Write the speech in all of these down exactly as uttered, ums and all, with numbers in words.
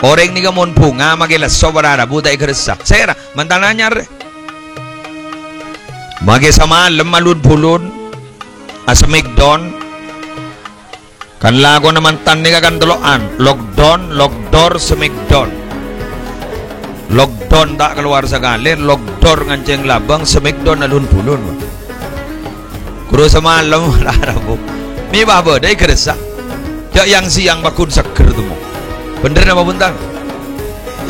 Orèng nèka mon bhunga makè lesso para rabu ta' èkarassa. Sèra, mantan anyar. Makè samalem alun-bulun, asmèkdon. Kan lakona mantan nèka kan tello'an, lockdown, lockdoor, smackdown. Lockdown ta' kalowar sakalè, lockdoor ngancèng labâng, smackdown alun-bulun. Ghuru samalem, la rabu. Mè' bâbâ, dâi' gheressa. Jhâ' yang-sèyang pagghun seggher, temmo. Bhendher napa bhunten?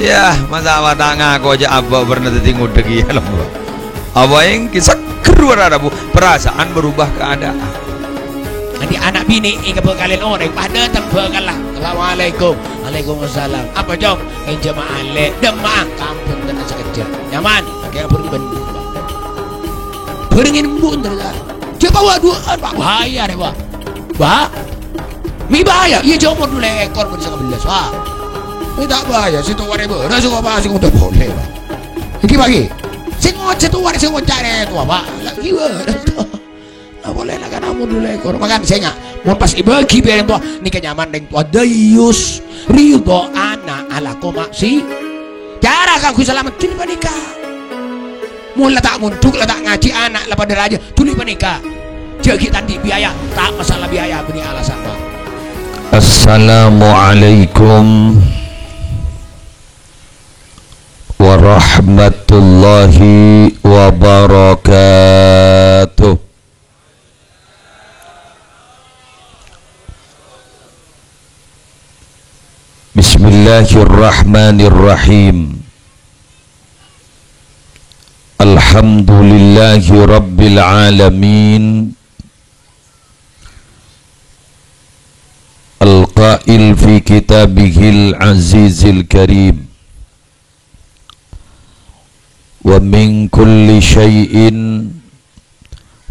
Yah, masa' wa ta' ngako jhâ' abâ' pernah dhâddhi ngodâghi, ya, lembâ. Apa ènggi seggher wara rabu, perasaan berubah keadaan. Andi' ana' binè' èkabâkalè orèng, pas dâteng bâkalla. "Assalamualaikum." "Waalaikumsalam." "Apa, Cong?" "Enjâ' ma'alè." "Dâmma'a?" "Kampun tenna' sakejjhâ'." "Nyaman?" "Kèya buru bân." "Bârengngè embu', Ndra." "Jhâ' pawa duwâ'ân, Pak." "Bahaya, rè, Pak." "Bah? Mè' bahaya?" "Iyâ, jhâ' mon dulèkor bân sanga bellâs, Pak." "Mè' ta' bahaya, sè towa rè bârâs kok, Pak, sè ngodâ polè, Pak." "Ènggi, Pak, ghi." "Sè ngo-, sè towa rè, sè ngoca' rè towa, Pak." "La, ghi bârâs, towa." "La polè la kana' mon dulèkor." Mangkana sènga', mon pas èbâghi bi' rèng towa, nèka nyaman rèng towa dayus, ridho ana' alako ma'si-, cara kaangghuy salamet dhuli panèka. Mon la ta' mondhuk, la ta' ngajhi, ana' la padâ rajâ, dhuli panèka. Jhâ' ghi' ta' andi' biaya, ta' masalah biaya, bânnè alasan, Pak. Assalamualaikum warahmatullahi wabarakatuh. Bismillahirrahmanirrahim. Alhamdulillahi rabbil alamin. Al-qail fi kitabihil azizil karim. "Wa min kulli syai'in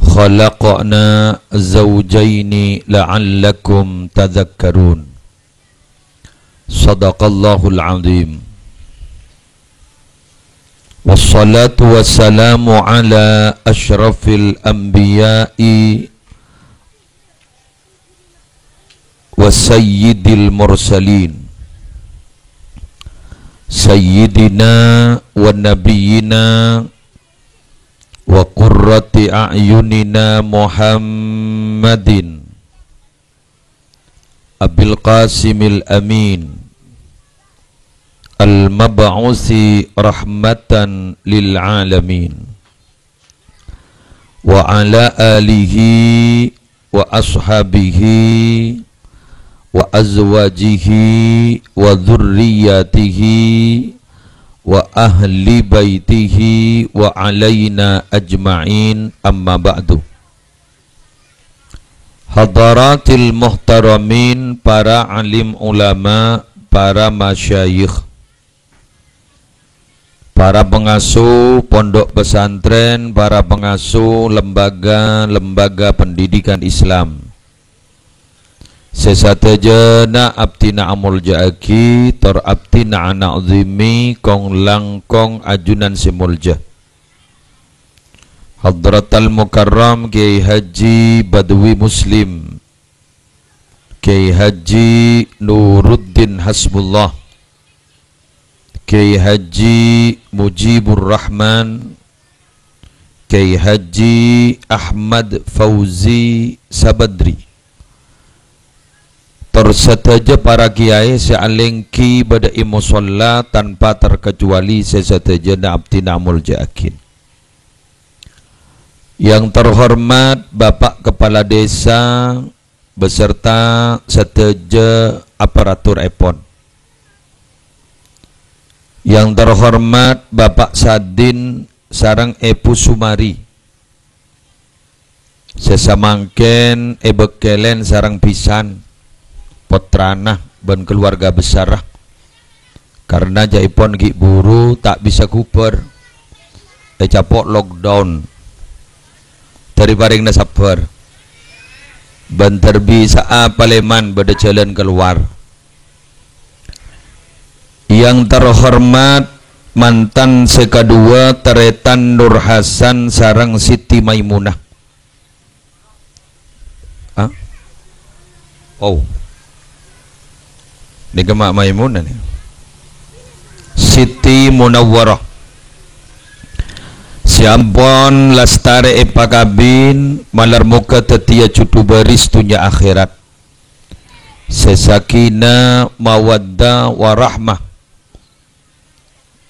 khalaqna zawjaini la'allakum tadzakkarun." Shadaqallahul azim. Wassalatu wassalamu ala asyrafil anbiya'i wa sayyidil mursalin, sayyidina wa nabiyyina wa qurrati a'yunina Muhammadin Abil Qasimil Amin, al-mab'usi rahmatan lil alamin, wa ala alihi wa ashabihi wa azwajihi wa dzurriyyatihi wa ahli baitihi wa alaina ajma'in, amma ba'du. Hadaratil muhtaramin, para alim ulama, para masyayikh, para pengasuh pondok pesantren, para pengasuh lembaga-lembaga pendidikan Islam. Sè sadhâjâna abdhina amolja'aghi, tor abdhina ana'zimi kong-langkong ajunan sè molja. Hadratal Mukarram Kiai Haji Badwi Muslim, Kiai Haji Nuruddin Hasbullah, Kiai Haji Mujibur Rahman, Kiai Haji Ahmad Fauzi Sabadri, tor sadhâjâ para kiai sè alèngghi bâdâ è mosolla tanpa terkecuali sè sadhâjâna abdhina amolja'aghi. Yang terhormat Bapak Kepala Desa beserta sadhâjâ aparaturèpon. Yang terhormat Bapak Sadin sareng Èbhu Sumari, sè samangkèn èbâkkèlèn sareng bhisan, pottrana bân keluarga besarra. Karna ca'èpon ghi' buru ta' bisa ghubâr, ècapo' lockdown. Dhâri parèngna sabbhâr. Bân dhâr bisa'a palèman bâdâ jhâlân kalowar. Yang terhormat mantan sè kaduwâ, tarètan Nur Hasan sareng Siti Maimunah. Ah? Oh. Nèka Ma' Maimunah nèka. Siti Munawwarah. Sè ampon lastarè èpakabin, malar moghâ dhâddhiyâ judhu bâris dhunnya akhèrat. Sè sakinah, mawaddah, warahmah.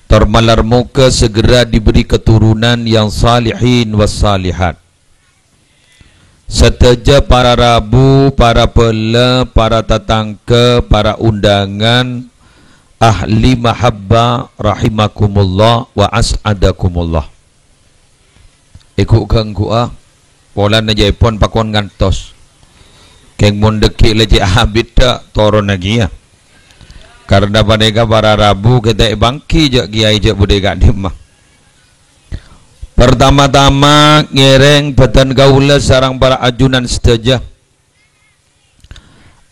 Tor malar moghâ segera diberi keturunan yang salihin was salihat. Sadhâjâ para rabu, para bhâlâ, para tatangghâ, para undangan, ahli mahabbah, rahimakumullah wa as'adakumullah. Èghu-ghânggu'a, polana jâèpon pakon ngantos. Kèng mon dhâggi' la cè' abit, ta' toronna kèya. Karna panèka para rabu kèta' èpangghi jâ' kèyaè jâ' budhiyâ ka'dimma. Partama-tama ngèrèng bhâdhân kaulâ sareng para ajunan sadhâjâ.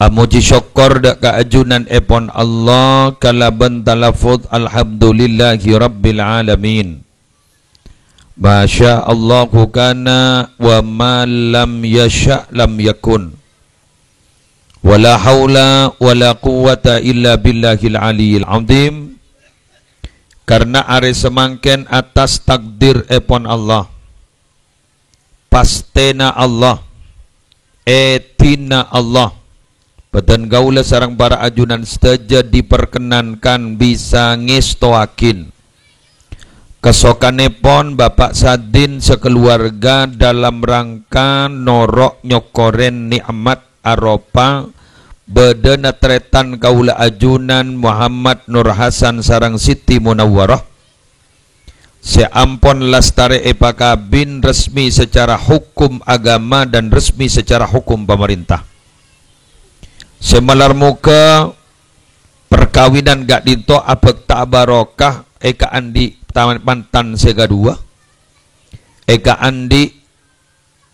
Amojhi sokkor dâ' ka ajunanèpon Allah kalabân talaffuz alhamdulillahi rabbil alamin. Masya Allahu kana wa ma lam yasya' lam yakun. Wala haula wala quwwata illa billahil aliyil azim. Karna arè samangkèn atas takdirèpon Allah, pastèna Allah, èdina Allah, bhâdhân kaulâ sareng para ajunan sadhâjâ diperkenankan bisa ngèstowaghin kasokanèpon Bapa' Sadin sakaluwarga dalam rangka noro' nyokkorè nè'mat aropa bâdâna tarètan kaulâ ajunan Muhammad Nur Hasan sareng Siti Munawwarah sè ampon lastarè èpakabin resmi secara hukum agama dan resmi secara hukum pamarènta. Sè malar moghâ parkabinan ka'dinto abhâkta barokah è kaandi' ta-, mantan sè kaduwâ, è kaandi'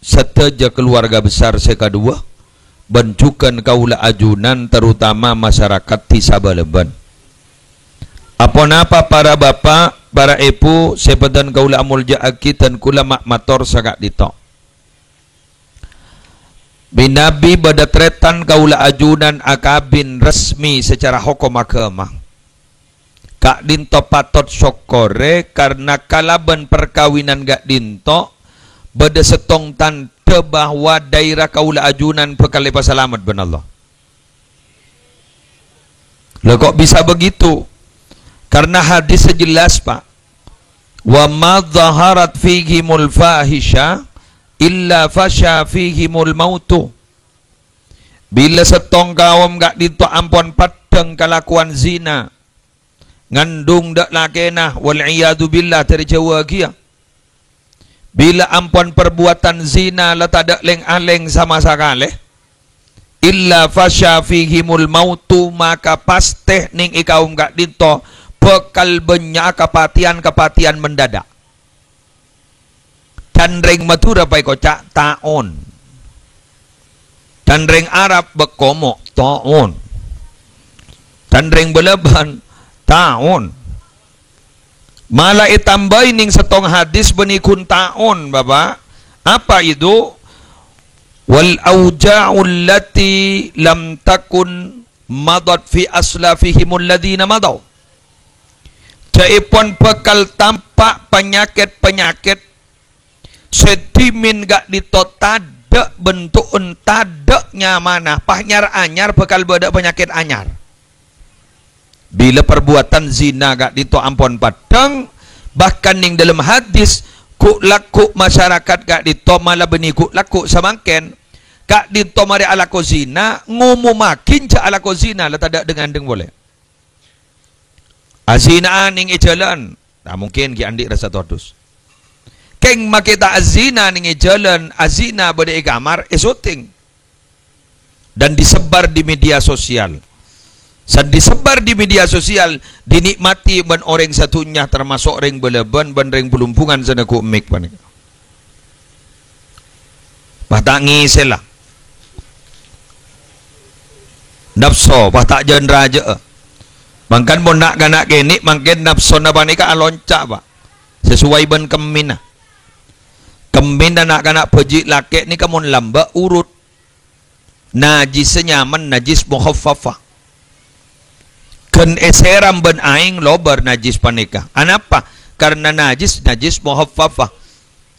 sadhâjâ kaluwarga besar sè kaduwâ, bân jhughân kaulâ ajunan, terutama masyarakat Dhisa Bâlâbân. Aponapa para bapa', para èbhu sè bhâdhân kaulâ amolja'aghi, dhân kaulâ ma-, mator saka'dinto. Manabi bâdâ tarètan kaulâ ajunan akabin resmi secara hokom agama. Ka'dinto patot sokkorè karna kalabân parkabinan ka'dinto bâdâ sèttong tandhâ bahwa dhaèra kaulâ ajunan bhâkal èpasalamet bân Allah. Lah, kok bisa begitu? Karna hadis sè jelas, Pak. "Wa ma dhaharat fihimul fahisha illa fasha fihimul mautu." Bilâ sèttong kaom ka'dinto ampon paddhâng kalakowan zina, ngandung dâ' lakèna, wal iyadzu billah, dâri jhâuwâ kèya. Bilâ ampon parbuwâdhân zina la tadâ' lèng-alèng sama sakalè, illa fasha fihimul mautu, maka pastè nèng è kaom ka'dinto bhâkal bânnya'a kapatèyan-kapatèyan mendadak. Dhân rèng Madhurâ paèkoca' taon. Dhân rèng Arab bâkkomo' taon. Dhân rèng Bâlâbân taon. Mala ètambâi nèng sèttong hadis bânnè ghun taon, Bapa'. Apa itu? "Wal auja'u allati lam takun madat fi aslafihimul ladzina madaw." Jhâèpon bhâkal tampa' panyakèt-panyakèt sè dhimèn ka'dinto tadâ' bentu'en, tadâ' nyamana, pas nyar-anyar bhâkal bâdâ panyakèt anyar. Bilâ parbuwâdhân zina ka'dinto ampon paddhâng, bahkan nèng dâlem hadis, ghu'-lagghu' masyarakat ka'dinto mala bânnè ghu'-lagghu' samangkèn, ka'dinto marè alako zina, ngomomaghi jhâ' alako zina, la tadâ' dhâng-andhâng polè. Azina'a nèng è jhâlân. Nah, mungkin ghi' andi' rassa todus. Kèng makè ta' azina nèng è jhâlân, azina bâdâ è kamar, è syuting. Dan disebar di media sosial. San disebar di media sosial, dinikmati bân orèng sadhunnya, termasuk rèng Bâlâbân bân rèng Blumbungan sè neggu' mik panèka. Pas ta' ngèsèla. Napso, pas ta' jân-rajâ'â. Mangkana mon na'-kana' kènè' mangkèn napsona panèka alonca', Pak. Sesuai bân kemmèna. Kemmèna na'-kana' bhâji' lakè' nèka mon lambâ' urut. Najissa nyaman najis mukhaffafah. Ghân èsèram bân aèng lobâr najjhis panèka. Anapa? Karna najjhis, najjhis mukhaffafah.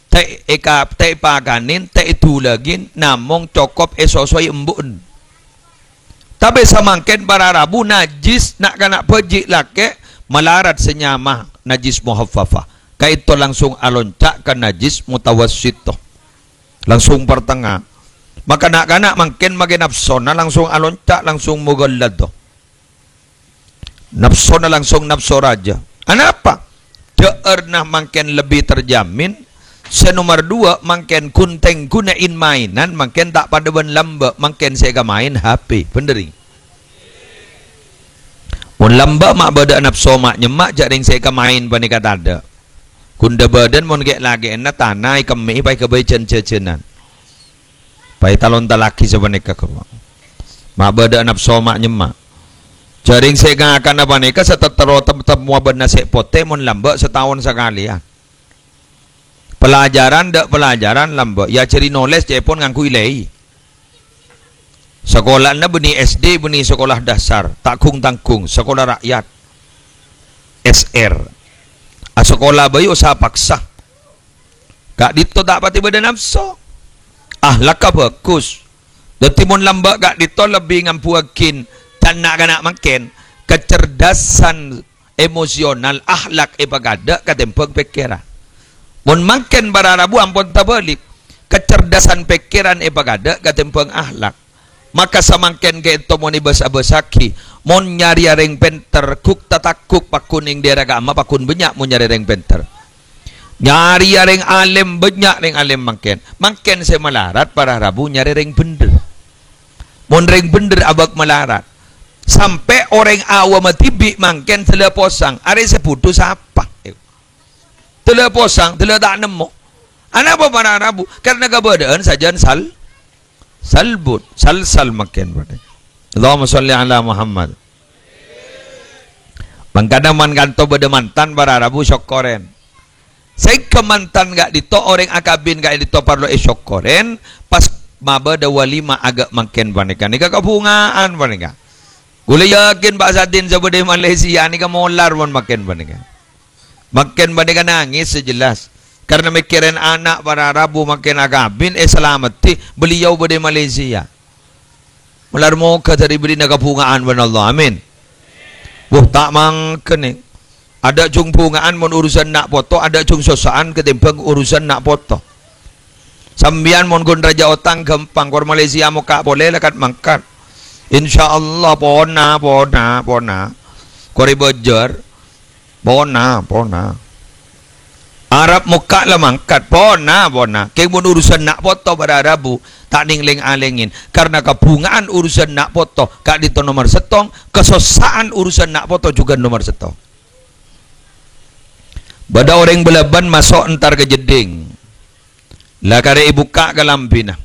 Ta' èka-, ta' èpakanè, ta' èdulâghi, namong cokop èsosoè embu'en. Tapè samangkèn para rabu najjhis na'-kana' bhâji' lakè' malarat sè nyama najjhis mukhaffafah. Ka'ènto langsung alonca' ka najjhis mutawassithah. Langsung partengnga. Maka na'-kana' mangkèn makè napsona langsung alonca', langsung mughalladhah. Napsona langsung napso rajâ. Anapa? Dhâ'ârna mangkèn lebbi terjamin. Sè nomer duwâ', mangkèn ghun-tèngghuna in-maènan mangkèn ta' padâ bân lambâ', mangkèn sè èkamaèn H P. Bhender, ènggi? Mon lambâ' ma' bâdâ'â napso ma'-nyemma', jhâ' rèng sè èkamaèn panèka tadâ'. Ghun dhâ-bâdâ'ân mon kè'-lakè'anna tana èkemmè'è paèghâbây jhân-jhâjhânan. Paètalontalaghi sapanèka, ghuru. Ma' bâdâ'â napso ma'-nyemma'. Jhâ' rèng sè ngakana panèka satettero tem-, temmowa bân nasè' potè mon lambâ' sataon sakalèyan. Pelajaran dâ' pelajaran lambâ' èajhâri nolès ca'èpon ngangghuy lèi. Sakola'anna bânnè S D, bânnè sakola dasar, ta' ghung-tangghung, sakola rakyat, S R. Asakola bhâi osa paksa. Ka'dinto ta' patè bâdâ napso. Ahlakka bhâghus. Dhâddhi mon lambâ' ka'dinto lebbi ngambuwâghin dâ' na'-kana' mangkèn, kecerdasan emosional, akhlak èpakadâ' katèmbhâng pèkkèran. Mon mangkèn para rabu ampon tabâlik, kecerdasan pèkkèran èpakadâ' katèmbhâng akhlak. Maka samangkèn ka'ènto mon èbâs-abâssaghi, mon nyarèya rèng pènter, ghuk-tataghuk pagghun neng dâèra ka'amma pagghun bânnya' mon nyarè rèng pènter. Nyarèya rèng alèm bânnya' rèng alèm mangkèn. Mangkèn sè malarat para rabu nyarè rèng bhender. Mon rèng bhender abâk malarat. Sampè' orèng awamma dhibi' mangkèn dâlâ posang, arè sè budhu sapa? Dâlâ posang, dâlâ ta' nemmo. Anapa para rabu? Karna kabâdâ'ân sajân sal-, salbut, salsal mangkèn padâ. Allahumma sholli ala Muhammad. Mangkana mon ka'dinto bâdâ mantan para rabu sokkorèn. Sèngghâ mantan ka'dinto orèng akabin ka'dinto parlo èsokkorèn, pas mabâdâ walima aghâ' mangkèn panèka. Nèka kabhunga'an panèka. Ghulâ yakin Pak Sadin sè bâdâ è Malaysia nèka molar mon mangkèn panèka. Mangkèn panèka nangès sè jelas. Karna mèkkèrè ana' para rabu mangkèn akabin, èsalameddhi, beliau bâdâ è Malaysia. Molar moghâ dâri bâdhina kabhunga'an bân Allah. Amin. Wuh, ta' mangkèn, è. Adâ' jhung bhunga'an mon urusan na' poto, adâ' jhung sossa'an katèmbhâng urusan na' poto. Sampèyan mon ghun rajâ otang ghâmpang, kor Malaysia mokka' polè la kat-mangkat. Insyaallah, pona, pona, pona. Kor è Banjar, pona, pona. Arab mokka' la mangkat, pona, pona. Kèng mon urusan na' poto para rabu, ta' nèng lèng-alèngè. Karna kabhunga'an urusan na' poto ka'dinto nomer sèttong, kasossa'an urusan na' poto jhughân nomer sèttong. Bâdâ orèng bâlâbân maso' entar ka jeddhing. La karè èbukka' kalambhina.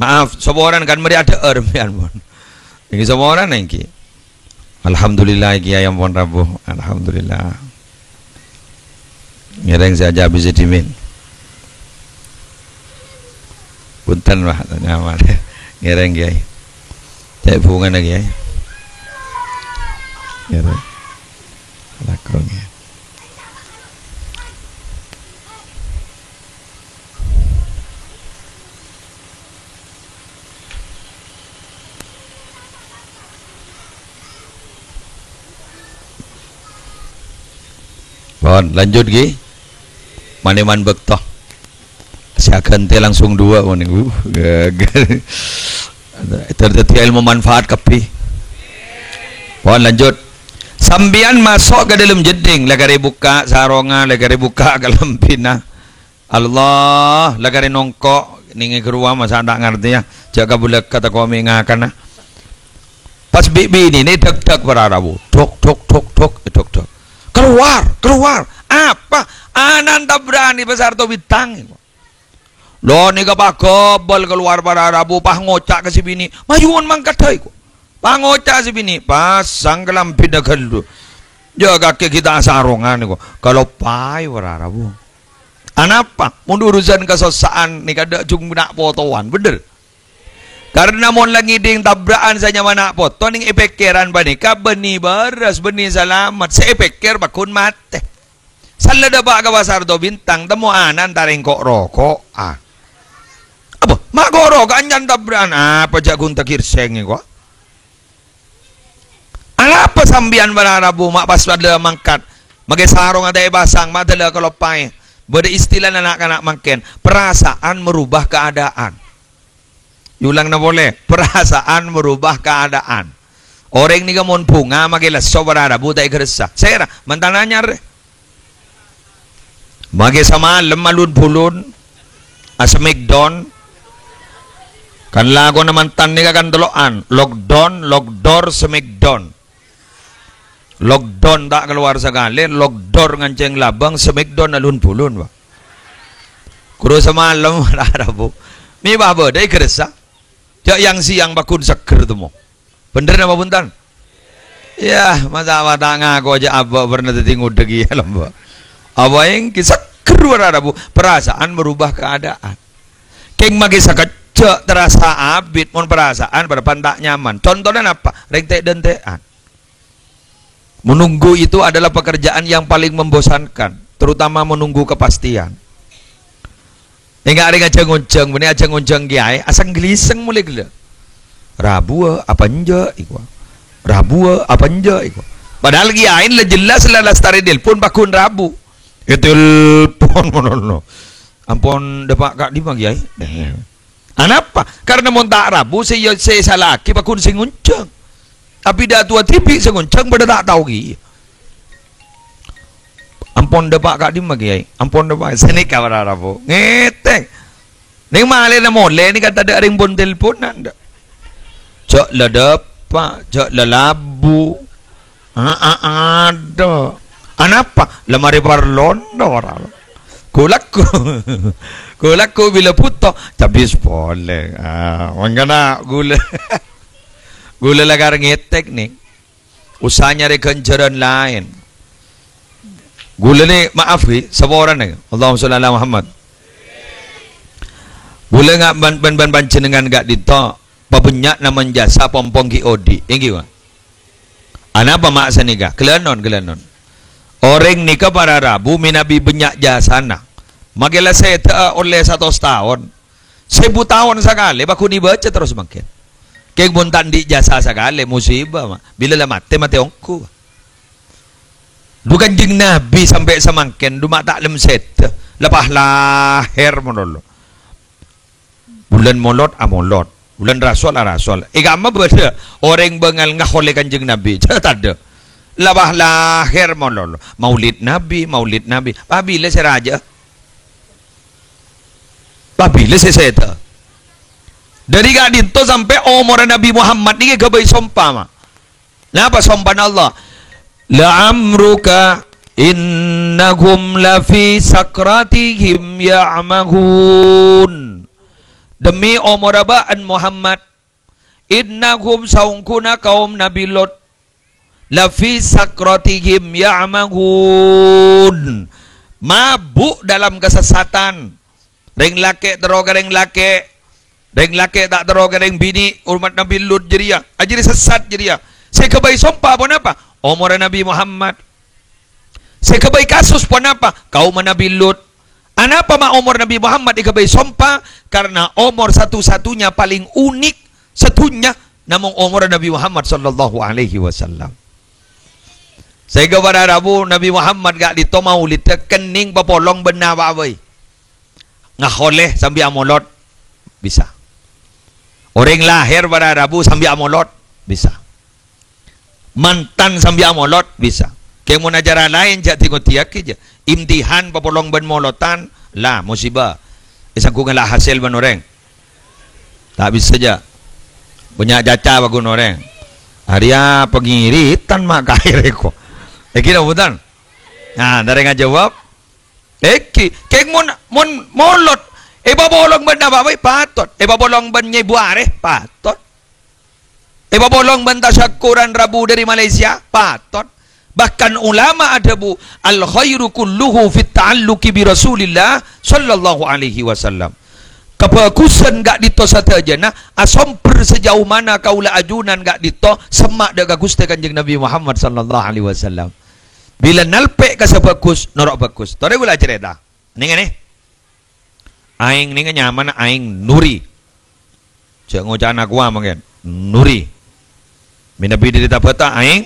Maaf, saporana kan marè adhâ'âr sampèyan, pon. Ènggi saporana ènggi. Alhamdulillah, ènggi ampon rabu. Alhamdulillah. Ngèrèng sè ajâ bisa dhimèn. Punten, Pak, nyaman. Ngèrèng, Kyai. Cè' bhungana, Kyai. Ngèrèng. Lakon, Kyai. Pon, lanjut, ghi. Manèman bâkto. Sè aghântè langsung duwâ', mon, uh, gaga. Ter-, daddi ilmu manfaat kabbhi. Pon, lanjut. Sampèyan maso' ka dâlem jeddhing, la karè bukka' sarongnga, la karè bukka' kalambhina. Allah, la karè nongko', nèng è ghâruwa masa' ta' ngartèya, jhâ' kabâlâkka tako' mè' ngakana. Pas bi'-binèna dâk-dâk para rabu. Dok, dok, dok, dok, dok, dok. "Keluar, keluar." "Apa?" "Ana'na ta' berani pasarto bintang." Lo nèka pagabâl kalowar para rabu, pas ngoca' ka sè binè', "Mayu mon mangkaddhâ iko." Pas ngoca' sè binè', "Pasang kalambhina ghâllu. Jâ' kakè ghi' ta' sarongnga nèko." Kaloppaè para rabu. Anapa? Mon urusan kasossa'an nèka dâ' jhung na' potowan, bhender? Karna mon la ngèdhing tabra'an sè nyamana poto nèng è pèkkèran panèka bânnè bârâs, bânnè salamet. Sè èpèkkèr paggun matè. Sala dâpa' ka Pasar Do Bintang, temmo ana' entar engko' roko'an. Apa? Ma' ko' roko'an can tabra'an? Apa jhâ' ghun tagirsèng engko'? Anapa sampèyan para rabu ma' pas padâ mangkat? Maghi sarongnga ta' èpasang, ma' dâlla kaloppaè. Bâdâ istilana na'-kana' mangkèn, perasaan merubah keadaan. Èolangna polè, perasaan merubah keadaan. Orèng nèka mon bhunga maghi lesso para rabu ta' èkarassa. Sèra, mantan anyar rè. Maghi samalem alun-bulun, asmekdon. Kan lakona mantan nèka kan tello'an, lockdown, lockdoor, smekdon. Lockdown ta' kalowar sakalè, lockdoor ngancèng labâng, smekdon alun-bulun, Pak. Ghuru samalem, para rabu. Mè' bâdâ èkarassa. Jhâ' yang-sèyang paggun seggher temmo. Bhender napa bhunten? Yah, mata'-mata' ngako jhâ' abâ' pernah dhâddhi ngodâ kèya lomba. Abâ' èngghi seggher para rabu, perasaan merubah keadaan. Kèng maghi sakejjhâ' terasa abit mon perasaan bârâmpan ta' nyaman. Contona napa? Rèng tè'-dântè'an. Menunggu itu adalah pekerjaan yang paling membosankan, terutama menunggu kepastian. Enga' rèng ajhâng-onjhâng, bânnè ajhâng-onjhâng kèyaè, asang-ghâliseng molè ghellâ'. Rabuwâ apa enjâ' èkowa? Rabuwâ apa enjâ' èkowa? Padahal kèyaè la jelas la lastarè nelpon paggun rabu. Ètelpon manono. Ampon dâpa' ka'dimma, Kèyaè? Anapa? Karna mon ta' rabu sè, sè èsala'aghi paggun sè ngonjhâng. Abidhâ towa dhibi' sè ngonjhâng padâ ta' tao kèya. Ampon dâpa' ka'dimma, Kèyaè? Ampon dâpa'. Sanèka para rabu. Ngètèng. Nèng malèna molè nèka tadâ' rèng pon telponan, dâ'. Jhâ' la dâpa', jhâ' la labu. A-, a-, adâ'. Anapa? La marè parlona para. Ghulâ ghu-, ghulâ ghu bilâ bhuto, cabis polè. Ah, mangkana ghulâ, ghulâ lakar ngètèk, nèng. Usaha nyarè ghânjhârân laèn. Ghulâ nè, maaf, ghi, saporana. Allahumma sholli ala Muhammad. Ghulâ nga-, bân, bân, bân panjhennengngan ka'dinto, pabânnya'na manjasa pompong ghi' odi'. Èngghi, Pak? Anapa ma' sanèka? Ghâlânon, ghâlânon. Orèng nèka para rabu mènabi bânnya' jasana. Maghi la sèdhâ'â ollè satos taon. Sèbu taon sakalè, paggun èbâca terros mangkèn. Kèng mon ta' andi' jasa sakalè, musibah, ma'. Bilâ la matè, matè ongghu. Dhu Kanjeng Nabi sampè' samangkèn, dhu ma' ta' lem sèdhâ. Lepas lahèr malolo. Bulân Molod, amolod. Bulân Rasol, arasol. È ka'emma bâdâ orèng bângal ngaholè Kanjeng Nabi. Jhâ' tadâ'. Lepas lahèr malolo. Maulid Nabi, Maulid Nabi. Pabilâ sè rajâ'â? Pabilâ sè sèdhâ? Dâri ka'dinto sampè' omorra Nabi Muhammad nèka èghâbây sompa, ma'. Napa sompana Allah? "La'amruka innahum lafi sakratihim ya'mahun." Demi omorra bâ'ân Muhammad, "Innahum," saongghuna kaum Nabi Lot, "lafi sakratihim ya'mahun," mabuk dalam kesesatan. Rèng lakè' terro ka rèng lakè', rèng lakè' ta' terro ka rèng binè', ommat Nabi Lut jârèya, ajârèya sessat jârèya. Sè èghâbây sompa ponapa? Omorra Nabi Muhammad. Sè èghâbây kasus ponapa? Kaumma Nabi Lut. Anapa ma' omor Nabi Muhammad èghâbây sompa? Karna omor satu-satunya paling unik sadhunnya namong omorra Nabi Muhammad sallallahu alaihi wasallam. Sehingga para rabu Nabi Muhammad ka'dinto mauliddhâ kennèng papolong bân napa bhâi. Ngaholè sambi amolod, bisa. Orèng lahèr para rabu sambi amolod, bisa. Mantan sambi amolod, bisa. Kèng mon acara laèn jhâ' dingodiyaghi jhâ'. Imtihan papolong bân molotan, la, musibah. Èsangghu ngala' hasèl bân orèng. Ta' bisa jhâ'. Bânnya' caca bâghun orèng. Arèya pangiritan ma' kaèrè ko. Èngghi napa bhunten? Nah, dârèng ajâwâb. Èngghi, kèng mon, mon molod, èpapolong bân napa bhâi? Patot. Èpapolong bân nyèbu arè? Patot. Èpapolong bân tasyakkuran rabu dâri Malaysia? Patot. Bahkan ulama adhâbu, "Al khairu kulluhu fit ta'alluqi bi Rasulillah sallallahu alaihi wasallam." Kabhâghusân ka'dinto sadhâjâna asomber sajhâu mana kaulâ ajunan ka'dinto semma' dâ' ka Ghustè Kanjeng Nabi Muhammad sallallahu alaihi wasallam. Bilâ nalpè' ka sè bhâghus, noro' bhâghus. Torè kaulâ acarèta. Nènga nè. Aèng nènga nyamana Aèng Nuri. Jhâ' ngoca'na kowa mangkèn. Nuri. Mènabi dâri Tabata Aèng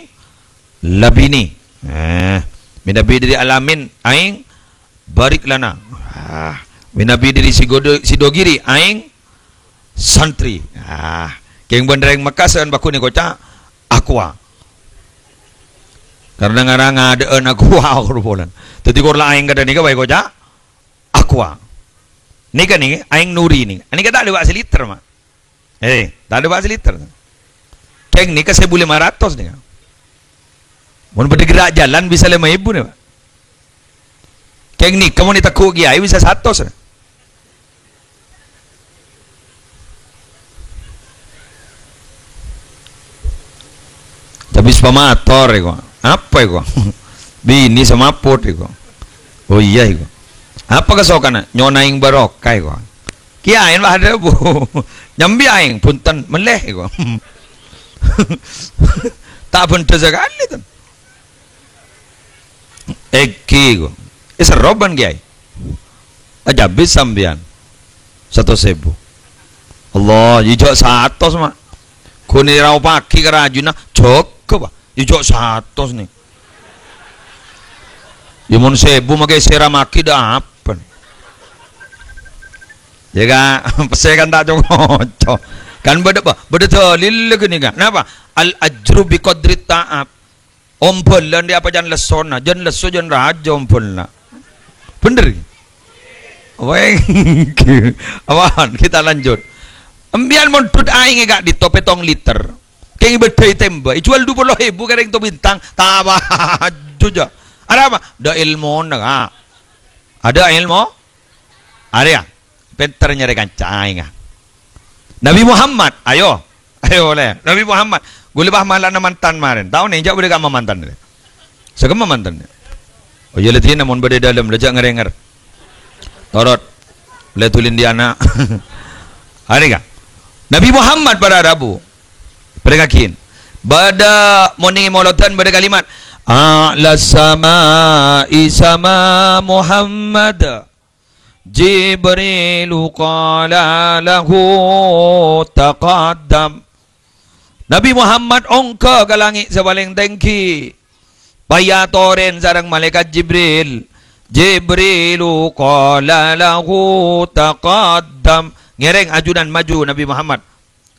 Labini. Eh, mènabi dâri Alamin Aèng Bariklana. Ah, mènabi dâri Sigodo-, Sidogiri Aèng Santri. Ah, kèng bân rèng Mekka sè bhâghus nèka koca' Aqua. Karna ngara ngadâ'ân Aqua kor polana. Dhâddhi kor la Aèng kadhâ' nèka bhâi koca' Aqua. Nèka nè, Aèng Nuri nè. Nèka ta' lèbât saliter, Ma'. Eh, ta' lèbât saliter. Kèng nèka sèbu lèma ratos nèka. Mon bâdâ ghârâ' jhâlân bisa lèma èbu nè, Pa'. Kèng nèka mon ètegghu' kèyaè bisa satos nè. Tabis pamator èko. Apa èko? Binè sè mapot èko. Oh iyâ èko. Apa kasokanna? Nyo'on aèng barokah èko. Kèyaè la adhâbu. Nyambi aèng, bhunten, mellè èko. Ta' bhendhâ sakalè, ten. Èngghi, ko. Èsèrro bân kèyaè. Ajhâbis sampèyan. Satos èbu. Allah, iyâ jhâ' satos, Ma'. Ghun èraopaghi ka rajina, jhâgâ, Pa'. Iyâ jhâ' satos, nè. Iyâ mon sèbu makè èsèramaghi dâ' apa, nè? Iyâ, Ka', pèssè kan ta' co-ngoco. Kan bâdâ, Pa', bâdâ dalil ghânèka. Napa? Al ajru bi qadri ta'ab. Ombhâlân rèya apa jân lessona, jân lesso jân rajâ ombhâlna. Bhender? Weng. Aman, kita lanjut. Empèyan mondhut aèngè ka'dinto pèttong liter. Kèng bâdâ è tèmbâ, èjhuwâl dupolo èbu ka rèng to Bintang. Ta' paju, jhâ'. Arapa? Dâ' èlmona, Ka'. Adâ' èlmo? Arèya. Pènter nyarè kanca aèngnga. Nabi Muhammad, ayo. Ayo, olè. Nabi Muhammad. Ghulâ pas malana mantan marèn. Tao nè, jhâ' bâdâ kamma mantan. Sakemma mantan. Oh, iyâ, la dina mon bâdâ è dâlem, la jhâ' ngèrèngèr. Torot. La dhuli Indiana. Arèya. Nabi Muhammad para rabu. Parèngaghi. Bâdâ mon è molodhân bâdâ kalimat, "A'la sama'i sama Muhammad." Jibrilu qala lahu taqaddam. Nabi Muhammad ongghâ ka langngè' sè palèng tèngghi. Pas èyatorè sareng Malaèkat Jibril. Jibrilu qala lahu taqaddam. Ngèrèng ajunan maju Nabi Muhammad.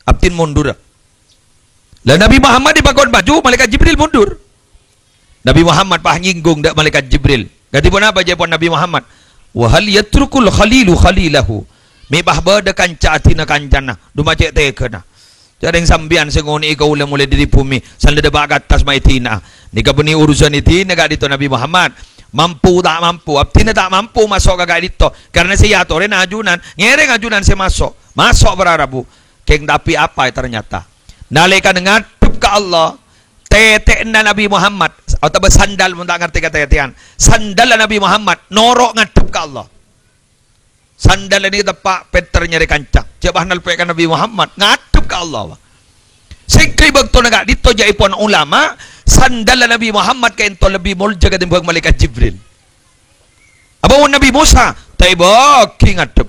Abdhina mondhur. Lah Nabi Muhammad èpakon maju, Malaèkat Jibril mondhur. Nabi Muhammad pas nyinggung dâ' Malaèkat Jibril. Kadhi ponapa jâwâbbhân Nabi Muhammad? "Wa hal yatrukul khalilu khalilahu?" Mè' pas bâdâ kanca abdhina kancana, dhu ma' cè' tegghâna. Jhâ' rèng sampèyan sè ngonè'è kaulâ molaè dâri bhumè, sampè' dâpa' ka attas ma' èdina'a. Nèka bânnè urusan èdina ka'dinto Nabi Muhammad. Mampu ta' mampu, abdhina ta' mampu maso' ka ka'dinto. Karna sè èyatorè ajunan, ngèrèng ajunan sè maso'. Maso' para rabu. Kèng tapè apa'a ternyata? Nalèkana ngadhep ka Allah, tètè'na Nabi Muhammad, otabâ sandal mon ta' ngartè katètè'an, sandalla Nabi Muhammad noro' ngadhep ka Allah. Sandalla nèka teppa' pènter nyarè kanca, jhâ' pas nalpè' ka Nabi Muhammad, ngadhep ka Allah, Pak. Sèngghâ è bâktona ka'dinto jhâ' èpon ulama, sandalla Nabi Muhammad ka'dinto lebbi molja katèmbhâng Malaèkat Jibril. Apa mon Nabi Musa? Ta' èbâghi ngadhep.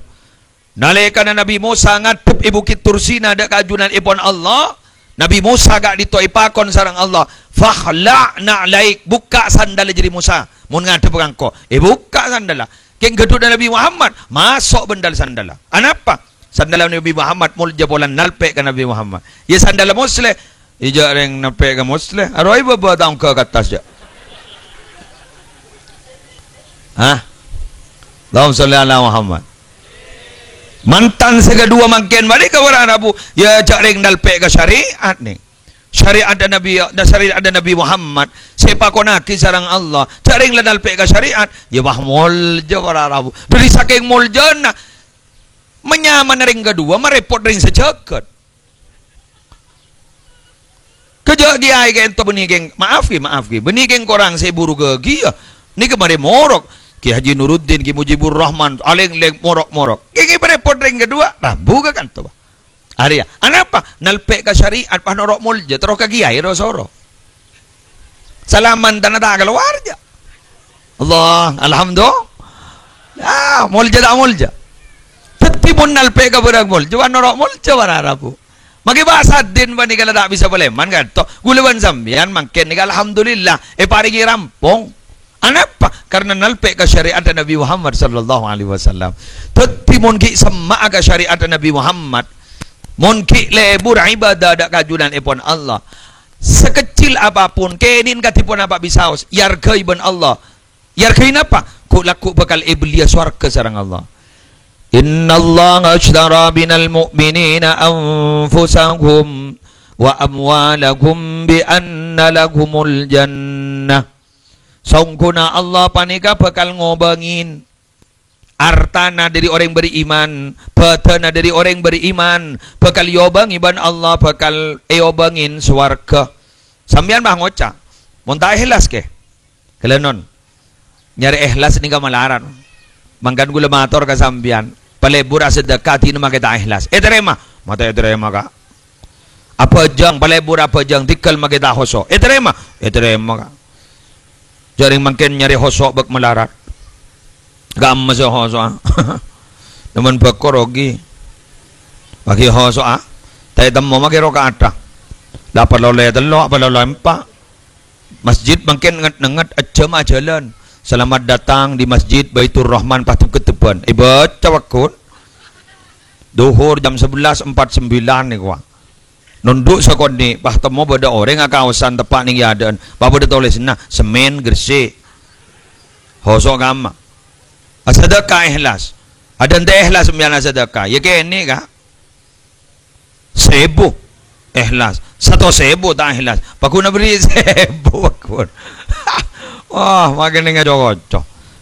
Nalèkana Nabi Musa ngadhep è Bukit Tursina dâ' ka ajunan èpon Allah, Nabi Musa ka'dinto èpakon sareng Allah, "Fakhla' na'laik," bukka' sandalla jârèya Musa, mon ngadhep ka engko'. Èbukka' sandalla. Kèng ghâdhuwânna Nabi Muhammad, maso' bândal sandalla. Anapa? Sandalla Nabi Muhammad molja polana nalpè' ka Nabi Muhammad. Iyâ sandalla Musleh, Iyâ jhâ' rèng nalpè' ka Musleh, arowa bâbâ ta' ongghâ ka attas, jhâ'. Hah? Allahumma sholli ala Muhammad. Mantan sè kaduwâ mangkèn bâli ka para rabu, iyâ jhâ' rèng nalpè' ka syariat, nè. Syariat Nabi, syariat Nabi Muhammad, sè èpakonnaghi sareng Allah. Jhâ' rèng la nalpè' ka syariat, iyâ wah molja para rabu. Dâri sakèng moljâna, manyamana rèng kaduwâ, marèpot rèng sajâgât. Kejjhâ' kèyaè ka'dinto bânnè kèng, maaf ghi, maaf ghi. Bânnè kèng korang sè buru ghâghiyâ. Nèka marè morok. Ki Haji Nuruddin, Ki Mujibur Rahman, alèng-lèng morok-morok. Kèngèng parèpot rèng kaduwâ, rambu ka kanto, Pak. Arèya, anapa? Nalpè' ka syariat, pas noro' molja, terro ka kiyaè ro-soro. Salaman tana ta' kalowar, jâ'. Allah, alhamdulillah. Ah, molja ta' molja. Dhâddhi mon nalpè' ka bârâng molja, wa noro' molja, para rabu. Maghi bhâsa din panèka la ta' bisa palèman, kanto. Ghulâ bân sampèyan mangkèn nèka, alhamdulillah, èparèngè rampong. Anapa? Karena nalpè' ka syariat Nabi Muhammad sallallahu alaihi wasallam. Dhâddhi, mon ghi' semma'a ka syariat Nabi Muhammad, mon ghi' lebur ibadah dâ' ka junanèpon Allah, sakecil apapun, kènè'en kadhi ponapa bisaos, èarghâi bân Allah. Èarghâi napa? Ghu'-lagghu' bhâkal èbelliyâ sowarghâ sareng Allah. "Innallaha ashtara minal mu'minina anfusahum wa amwalahum bi anna lahumul jannah." Saongghuna Allah panèka bhâkal ngobângè artana dhâri orèng beriman, bhâdhânna dhâri orèng beriman, bhâkal èobângè bân Allah, bhâkal èobângè sowarghâ. Sampèyan bâ ngoca', "Mon ta' èhlas, kè?" Ghellâ' non. Nyarè èhlas nèka malarat. Mangkana ghulâ mator ka sampèyan, palebur asadâka, adina makè ta' èhlas. Ètarèma? Mata ètarèma, Ka'. Abhâjâng, palebur abhâjâng, tèngghâl makè ta' hoso'. Ètarèma? Ètarèma, Ka'. Jhâ' rèng mangkèn nyarè hoso' bâk malarat. Ghâ' mèsè hoso'a. Nèmon bâko rogi. Maghi hoso'a. Ta' ètemmo maghi roka'a. La palolè tello', apa palolè empa'. Masjid mangkèn nget-nenget, ajâm ajhâlân. "Selamat datang di Masjid Baitur Rahman," pas dhep-keddhebbhân. Èbâca pagghun. Dhuhur jam sebelas empat sembilan nèko, wa. Nondhu' sakonè', pas temmo bâdâ orèng akaosan teppa' nèng è adâ'ân. Pas bâdâ tolèsanna, "Semen Gresik." Hoso' kamma. Asadâka èhlas. Adâ' ente' èhlas sampèyan asadâka. Yâ kènè', Ka'. Sèbu èhlas, satos èbu ta' èhlas, pagghun aberri' sèbu pagghun. Wah, makènè ngaco-ngoco.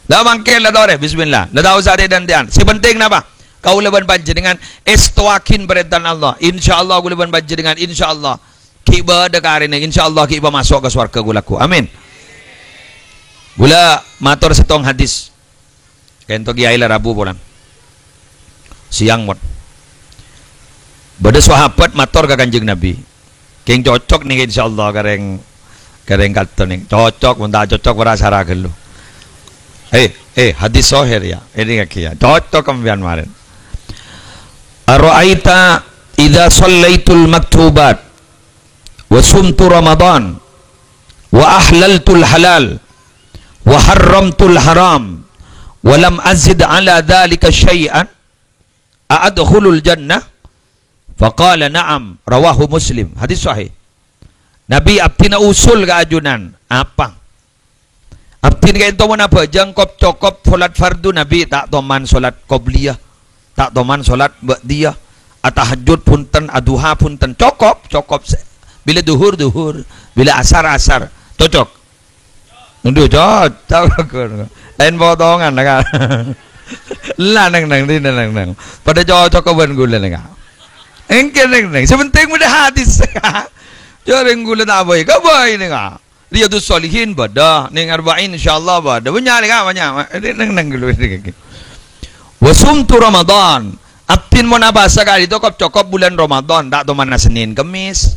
La mangkèn la torè, bismillah. La ta' osa tè-dântè'an. Sè penting napa? Kaulâ bân panjhennengngan èstowaghin parèntana Allah. Insyaallah kaulâ bân panjhennengngan, insyaallah, ghi' bâdâ karèna, insyaallah ghi' pamaso' ka sowarghâ ghu-lagghu. Amin. Kaulâ mator sèttong hadis. Kento kiyaè la rabu polana. Sèyang, mon. Bâdâ sahabat mator ka Kanjeng Nabi, "Kèng cocok nèka, insyaallah, ka rèng, ka rèng kanto nèng. Cocok, mon ta' cocok, para sara ghâllu." Eh, eh, hadis sahih, yâ. Èdingngaghi, yâ. Cocok sampèyan marèn. "Ara'aita idza shallaitul maktubat, wa sumtu Ramadan, wa ahlaltul halal, wa harramtul haram, wa lam azid ala dzalika syai'an, a adkhulul jannah?" Faqala, "Na'am." Rawahu Muslim. Hadis sahih. Nabi abdhina usul ka ajunan. Apa? Abdhina ka'ento mon abhâjâng kop-cokop salat fardhu Nabi, ta' toman salat qobliyah, ta' toman salat ba'diyah, atahajjud bhunten, aduha bhunten, cokop, cokop. Bilâ dhuhur, dhuhur, bilâ asar, asar. Cocok? Ndu, cocok. Laèn potongan la, Ka'. La neng-neng, dinah neng-neng. Padâ cocok bân ghulâ nèng, Ka'. Èngghi neng-neng. Sè penting bâdâ hadis. Jhâ' rèng ghulâ ta' bhâi, ka bhâi nèng, Ka'. Riyadus Shalihin bâdâ, nèng Arba'in insyaallah bâdâ. Bânnya' lè, Ka', bânnya'. Neng-neng ghulâ nèng. "Wa sumtu Ramadan." Abdhina mon apasa ka'dinto kop-cokop bulân Ramadan, ta' toman Sennèn Kemmès.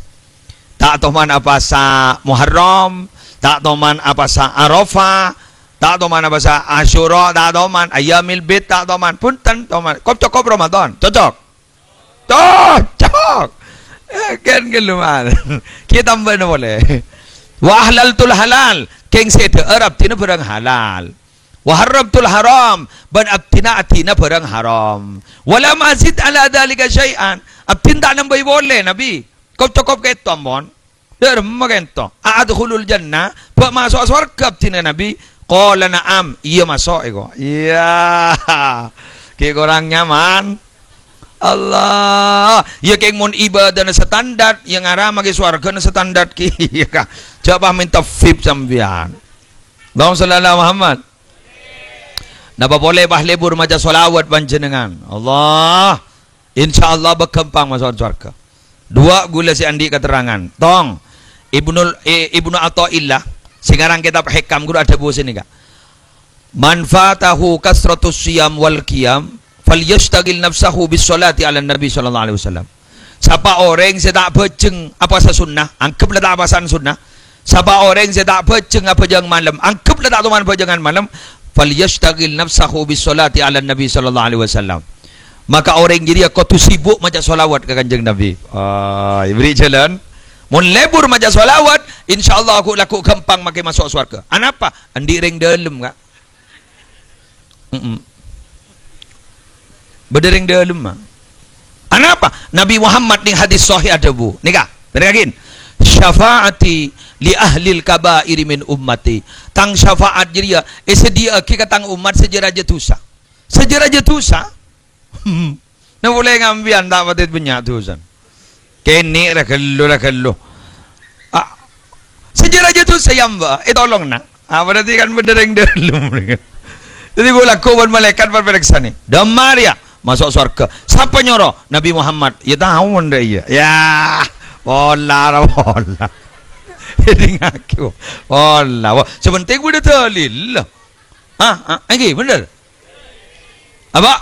Ta' toman apasa Muharram, ta' toman apasa Arafah, ta' toman apasa Asyura, ta' toman Ayyamil Bid, ta' toman. Bhunten, toman. Kop-cokop Ramadan. Cocok? Cocok. Eh, kan kelluman. Kita tambah boleh. "Wa ahlaltul halal." Kèng sè dhâ'âr abdhina bhârâng halal. "Wa harramtul haram." Bân abdhina adina bhârâng haram. "Wa lam azid ala dzalika syai'an." Abdhina ta' nambâi polè, Nabi. Kop-cokop kèto, ampon. Dhâremma kènto. "A adkhulul jannah?" Bâ' maso'a sowarghâ abdhina, Nabi? Qala, "Na'am." Iyâ, maso' èko. Iyâ. Ghi' korang nyaman. Allah. Iyâ, kèng mon ibâdâna standar, iyâ ngara maghi sowarghâna standar ghi. Iyâ, Ka'. Jhâ' pas mènta vip sampèyan. Allahumma shalli ala Muhammad. Napa polè pas lebur maca shalawat panjhennengngan? Allah. Insyaallah bâ' ghâmpang maso'a sowarghâ. Duwâ' ghulâ sè andi' katerrangan. Tong, Ibnul, eh, Ibnu Athaillah, sè ngarang kitab Hikam, ghuru adhâbu sanèka. "Man fatahu kasratus siyam wal qiyam, falyashtaghil nafsahu bis sholati 'alan Nabi sallallahu alaihi wasallam." Sapa orèng sè ta' abhâjâng apowasa sunnah, anggep la ta' apowasana sunnah. Sapa orèng sè ta' abhâjâng abhâjângan malem, anggep la ta' toman abhâjângan malem, "falyashtaghil nafsahu bis sholati 'alan Nabi sallallahu alaihi wasallam." Maka orèng jârèya kodhu sibuk maca sholawat ka Kanjeng Nabi. Ah, èberri' jhâlân. Mon lebur maca sholawat, insyaallah ghu'-lagghu' ghâmpang makè maso' sowarghâ. Anapa? Andi' rèng dâlem, Ka'. Mm-mm. Bâdâ rèng dâlemma. Anapa? Nabi Muhammad nèng hadis sahih adhâbu. Nèka, dengngaghi. "Syafa'ati li ahlil kaba'iri min ummati." Tang syafaat jârèya èsadhiyâ'âghi ka tang ommat sè jâ-rajâ dhusa. Sè jâ-rajâ dhusa. Napa polè ngambiyan ta' patè bânnya' dhusana. Kènè' ra ghâllu, ra ghâllu. Ah, sè jâ-rajâ dhusa yâ, Mbak. Eh, tolong, Nak. Ah, berarti kan bâdâ rèng dâlem. Jadi, ghu'-lagghu' bân malaèkat parèksanè. Dâmma rèya maso' sowarghâ. Sapa nyoro? Nabi Muhammad. Yâ, tao mon dâ' iyâ. Yâ, pola ra pola. Dengngaghi, pola. Wah, sè pentèng bâdâ dalil. Ah, ah, èngghi, bhender. Apa?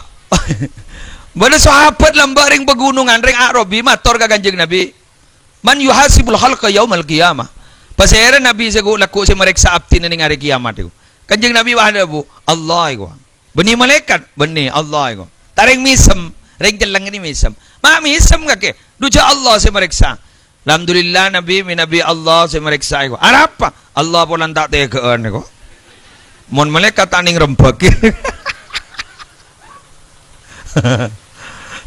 Bâdâ sahabat lambâ' rèng paghunongan, rèng A'rabi, mator ka Kanjeng Nabi, "Man yuhasibul khalqa yaumal qiyamah?" Pasèra Nabi sè ghu'-lagghu' sè marèksa abdhina nèng arè kiyamat iku? Kanjeng Nabi wah adhâbu, "Allah iku." Bânnè malaèkat? Bânnè, Allah iku. Ta' rèng mèsem, rèng celleng nèka mèsem. Ma' mèsem kakè? Dhu jâ' Allah sè marèksa. Alhamdulillah, Nabi, mènabi Allah sè marèksa iku. Arapa? Allah polana ta' tèghâ'ân iku. Mon malaèkat ta' nèng rembhâghâ.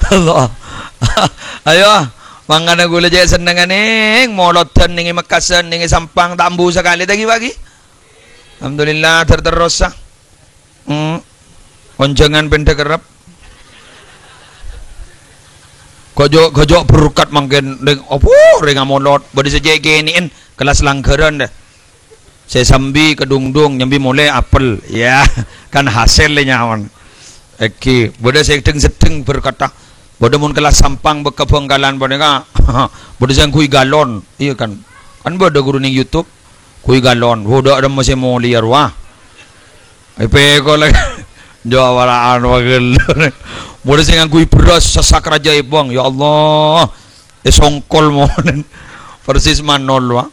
Allah. Ayo, mangkana ghulâ cè' sennengnga nèng molodhân nèng è Mekkasân, nèng è Sampang, ta' embu sakalè ta' ghi, Pak, ghi? Alhamdulillah, ter-terrosa. Hmm. Onjhângan pènḍhâ kerrep. Ghâjâ', ghâjâ' berkat mangkèn rèng, apa, rèng amolod. Bâdâ sè cè' kènè'en, kellas langghârân, dâ. Sè sambi kadhungdhung, nyambi molè apel. Yâ, kan hasèl lè nyaman. Èngghi, bâdâ sè dhâng-seḍḍhâng berkatta. Bâdâ mon kellas Sampang bâkka Bhângkalan panèka. Bâdâ sè ngangghuy galon. Iyâ kan. Kan bâdâ ghuru nèng YouTube. Ngangghuy galon. Bâdâ rèmma sè molèya rowa. Èpèkol la. Jâ' wara'an wa ghâllu. Bâdâ sè ngangghuy bherrâs sèsak rajâ èbâng. Ya Allah. Èsongkol mon. Persis manol, wa.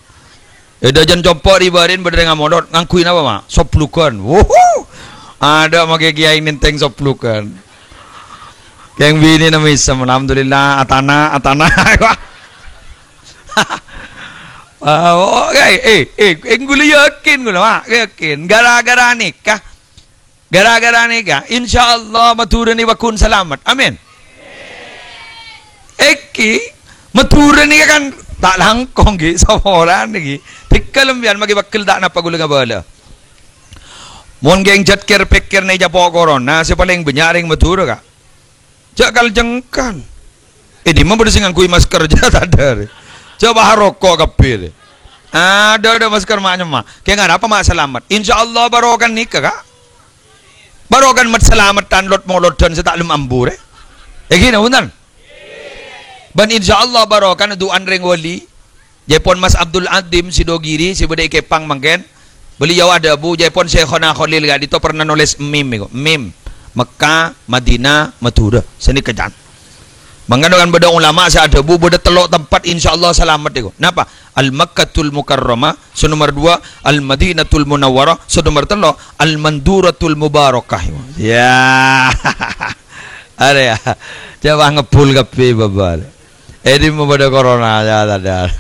È, dâjân compo' ri-bâri'ân bâdâ rèng amolod. Ngangghuy napa, Ma'? Sobblughân. Wuhu. Adâ' makè kèyaè nèntèng sobblughân. Kèng binèna mèsem. Alhamdulillah. Atana, atana. Ah, oh, eh, eh, eh, eh, ghulâ yakin ghulâ, Pak, yakin. Gara-gara nèka, gara-gara nèka, insyaallah Madhurâ nèka pagghun salamet. Amin. Èngghi, Madhurâ nèka kan ta' langkong, ghi, saporana, ghi. Dhika lambiyân makè pegghel ta' napa ghulâ ngabâlâ. Mon kèng jhât kèr-pèkkèr nèka capo' corona, sè palèng bânnya' rèng Madhurâ, Ka'. Jhâ' kal-jengkal. È, dimma bâdâ sè ngangghuy masker, jhâ' tadâ' rè. Jhâ' bâ' roko' kabbhi rè. Adâ', adâ' masker ma' nyemma. Kèng arapa ma' salamet? Insyaallah barokana nèka, Ka'. Barokana mat-salameddhân lod-molodhân sè ta' lem ambu rè. Èngghi, napa bhunten? Bân insyaallah barokana du'ana rèng wali. Jâèpon Mas Abdul Adim Sidogiri sè bâdâ è Kepang mangkèn, beliau adhâbu, jâèpon Syaikhona Kholil ka'dinto pernah nolès mim iku. Mim. Mekka, Madinah, Madhurâ. Sanèka can. Mangkana kan bâdâ ulama sè adhâbu, bâdâ tello' tempat insyaallah salamet iku. Napa? Al-Makkatul Mukarramah, sè nomer dua, Al-Madinatul Munawwarah, sè nomer tello', Al-Manduratul Mubarakah. Ya. Arèya. Coba ngebbhul kabbhi, Bapak. È dimma bâdâ corona, ya, tadâ'.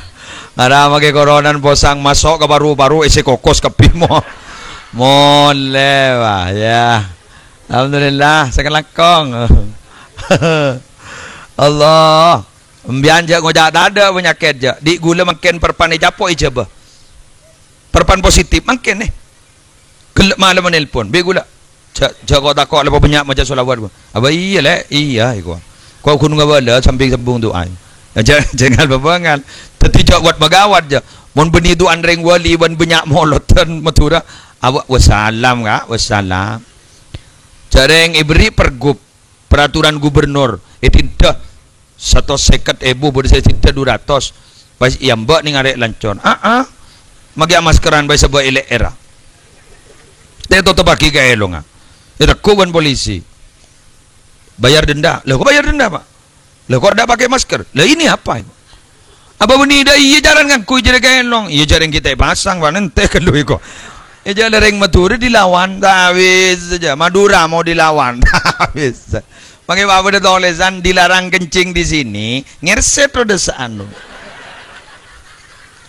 Ara makè corona posang maso' ka paru-paru, èssè kokos kabbhi mo-, molè, wah, ya. Alhamdulillah, sè kalangkong. Allah. Embiyân jhâ' ngoca' tadâ' panyakèt, jhâ'. Dhi' ghulâ mangkèn parpan ècapo' èjâbâ. Parpan positif mangkèn, eh. Ghellâ' malem nelpon, "Bi' ghulâ." Jhâ', jhâ' ko'-tako' la pabânnya' maca sholawat, ghu. "Apa iyâ, Lè'?" "Iyâ," iku. "Ko' ghun ngabâlâ sambhing sambung du'a." Jhâ', jhâ' ngabâ-bângal. Dhâddhi jhâ' wat-magawat, jhâ'. Mon bânnè du'ana rèng wali bân bânnya' molodhân Madhurâ, apa, "Wassalam, Ka', wassalam." Jhâ' rèng èberri' pergub, peraturan gubernur, èdinda satos sèket èbu, bâdâ sè èdinda du ratos. Pas èambâ' nèng arè' lancor. Aa. Makè maskeran bhâi sabâ' è lè'èrra. Ètotobbhâghi kèlongnga. Ètegghu' bân polisi. Bayar denda. Lah, kok bayar denda, Pak? Lah, kok ndak pakai masker? Lah, ini apa ini? Apa bânnè dâ' iyâ carana ngangghuy jârèya kèlong? Iyâ jârèya kita pasang, Pak, nèntè ghâllu èko. Iyâ jârèya rèng Madhurâ dilawan, ta' bisa jâ. Madura mau dilawan, ta' bisa. Mangkè bâdâ tolèsan dilarang kencing di sini, ngèrsèt roda saanu.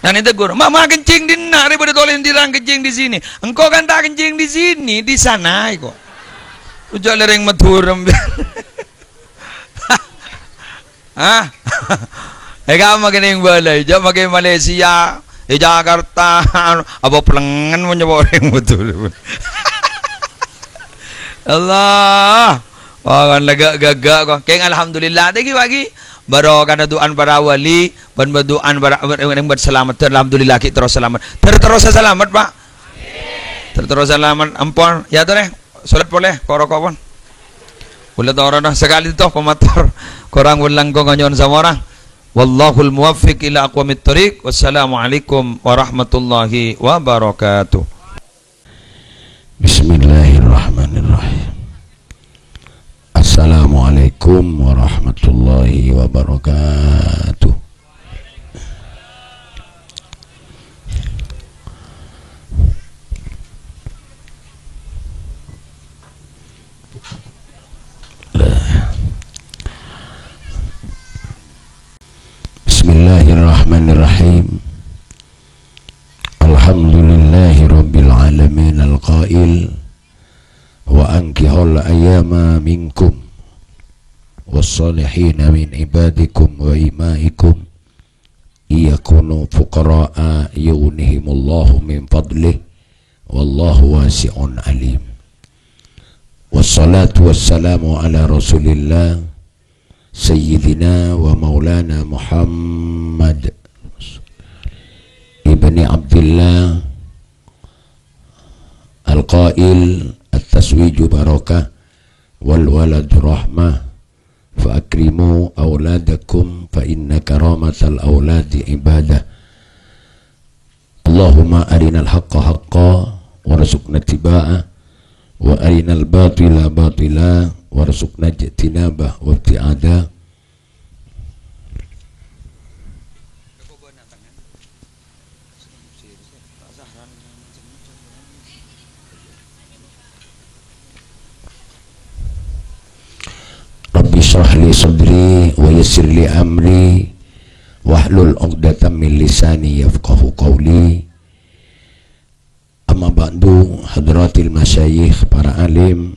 Nah, nèngghu, "Ma', ma' kencing dinna', rè bâdâ tolèsan dilarang kencing di sini." Engko' kan ta' kencing di sini, di sana èko. Ojhâ' lèrèng Madhurâ. Hah? È kamma kènèng bâlâi, jâ' makè Malaysia, è Jakarta, apa plengngen mon nyapa orèng Madhurâ. Allah. Wah, kan lega gaga kok. Kèng alhamdulillah, thank you, Pak Ki. Barokana du'an para wali, bân du'an para, bân, bân, bân salamet, alhamdulillah, ghi' terros salamet. Ter-, terros salamet, Pak. Ter-, terros salamet, ampon. Ya, torè. Salat polè, ko'-roko' pon. Kaulâ torono sakalè to pamator. Korang bân langkong nyo'on saporana. Wallahul muwaffiq ila aqwamit thoriq. Wassalamualaikum warahmatullahi wabarakatuh. Bismillahirrahmanirrahim. Assalamualaikum warahmatullahi wabarakatuh. Bismillahirrahmanirrahim. Alhamdulillahi rabbil alamin, al-qail, "Wa ankihul ayama minkum was-salihina min ibadikum wa imaikum, iyakunu fuqara'a yughnihimullahu min fadlih, wallahu wasi'un alim." Wassalatu wassalamu ala Rasulillah, Sayyidina wa Maulana Muhammad ibni Abdillah, al-qail, "At-tazwiju barakah, wal waladu rahmah, fa akrimu auladakum, fa inna karamatal auladi ibadah." Allahumma arinal haqqa haqqa warzuqna ittiba'a, wa arinal batila batila warzuqna ijtinaba wa ibtiada. Rabbi shrah li sadri wa yassir li amri wahlul 'uqdatam min lisani yafqahu qawli. Amma ba'du, hadratil masyayikh, para alim,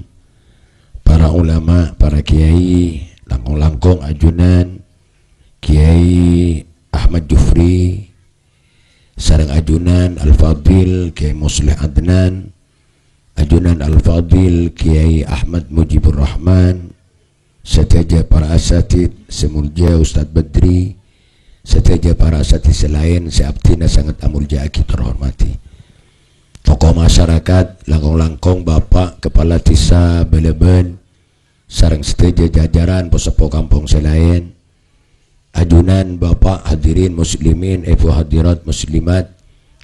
para ulama, para kiai, langkong-langkong ajunan Kiai Ahmad Jufri, sareng ajunan Al-Fadil Kiai Musleh Adnan, ajunan Al-Fadil Kiai Ahmad Mujibur Rahman, sadhâjâ para asatid sè molja Ustadz Badri, sadhâjâ para asatid sè laèn sè abdhina sanget amolja'aghi tor ahormadhi. Tokoh masyarakat, langkong-langkong Bapak Kepala Desa Balaban, sareng sadhâjâ jajaran po-seppo kampong sè laèn, ajunan Bapak hadirin muslimin, èbhu hadirat muslimat,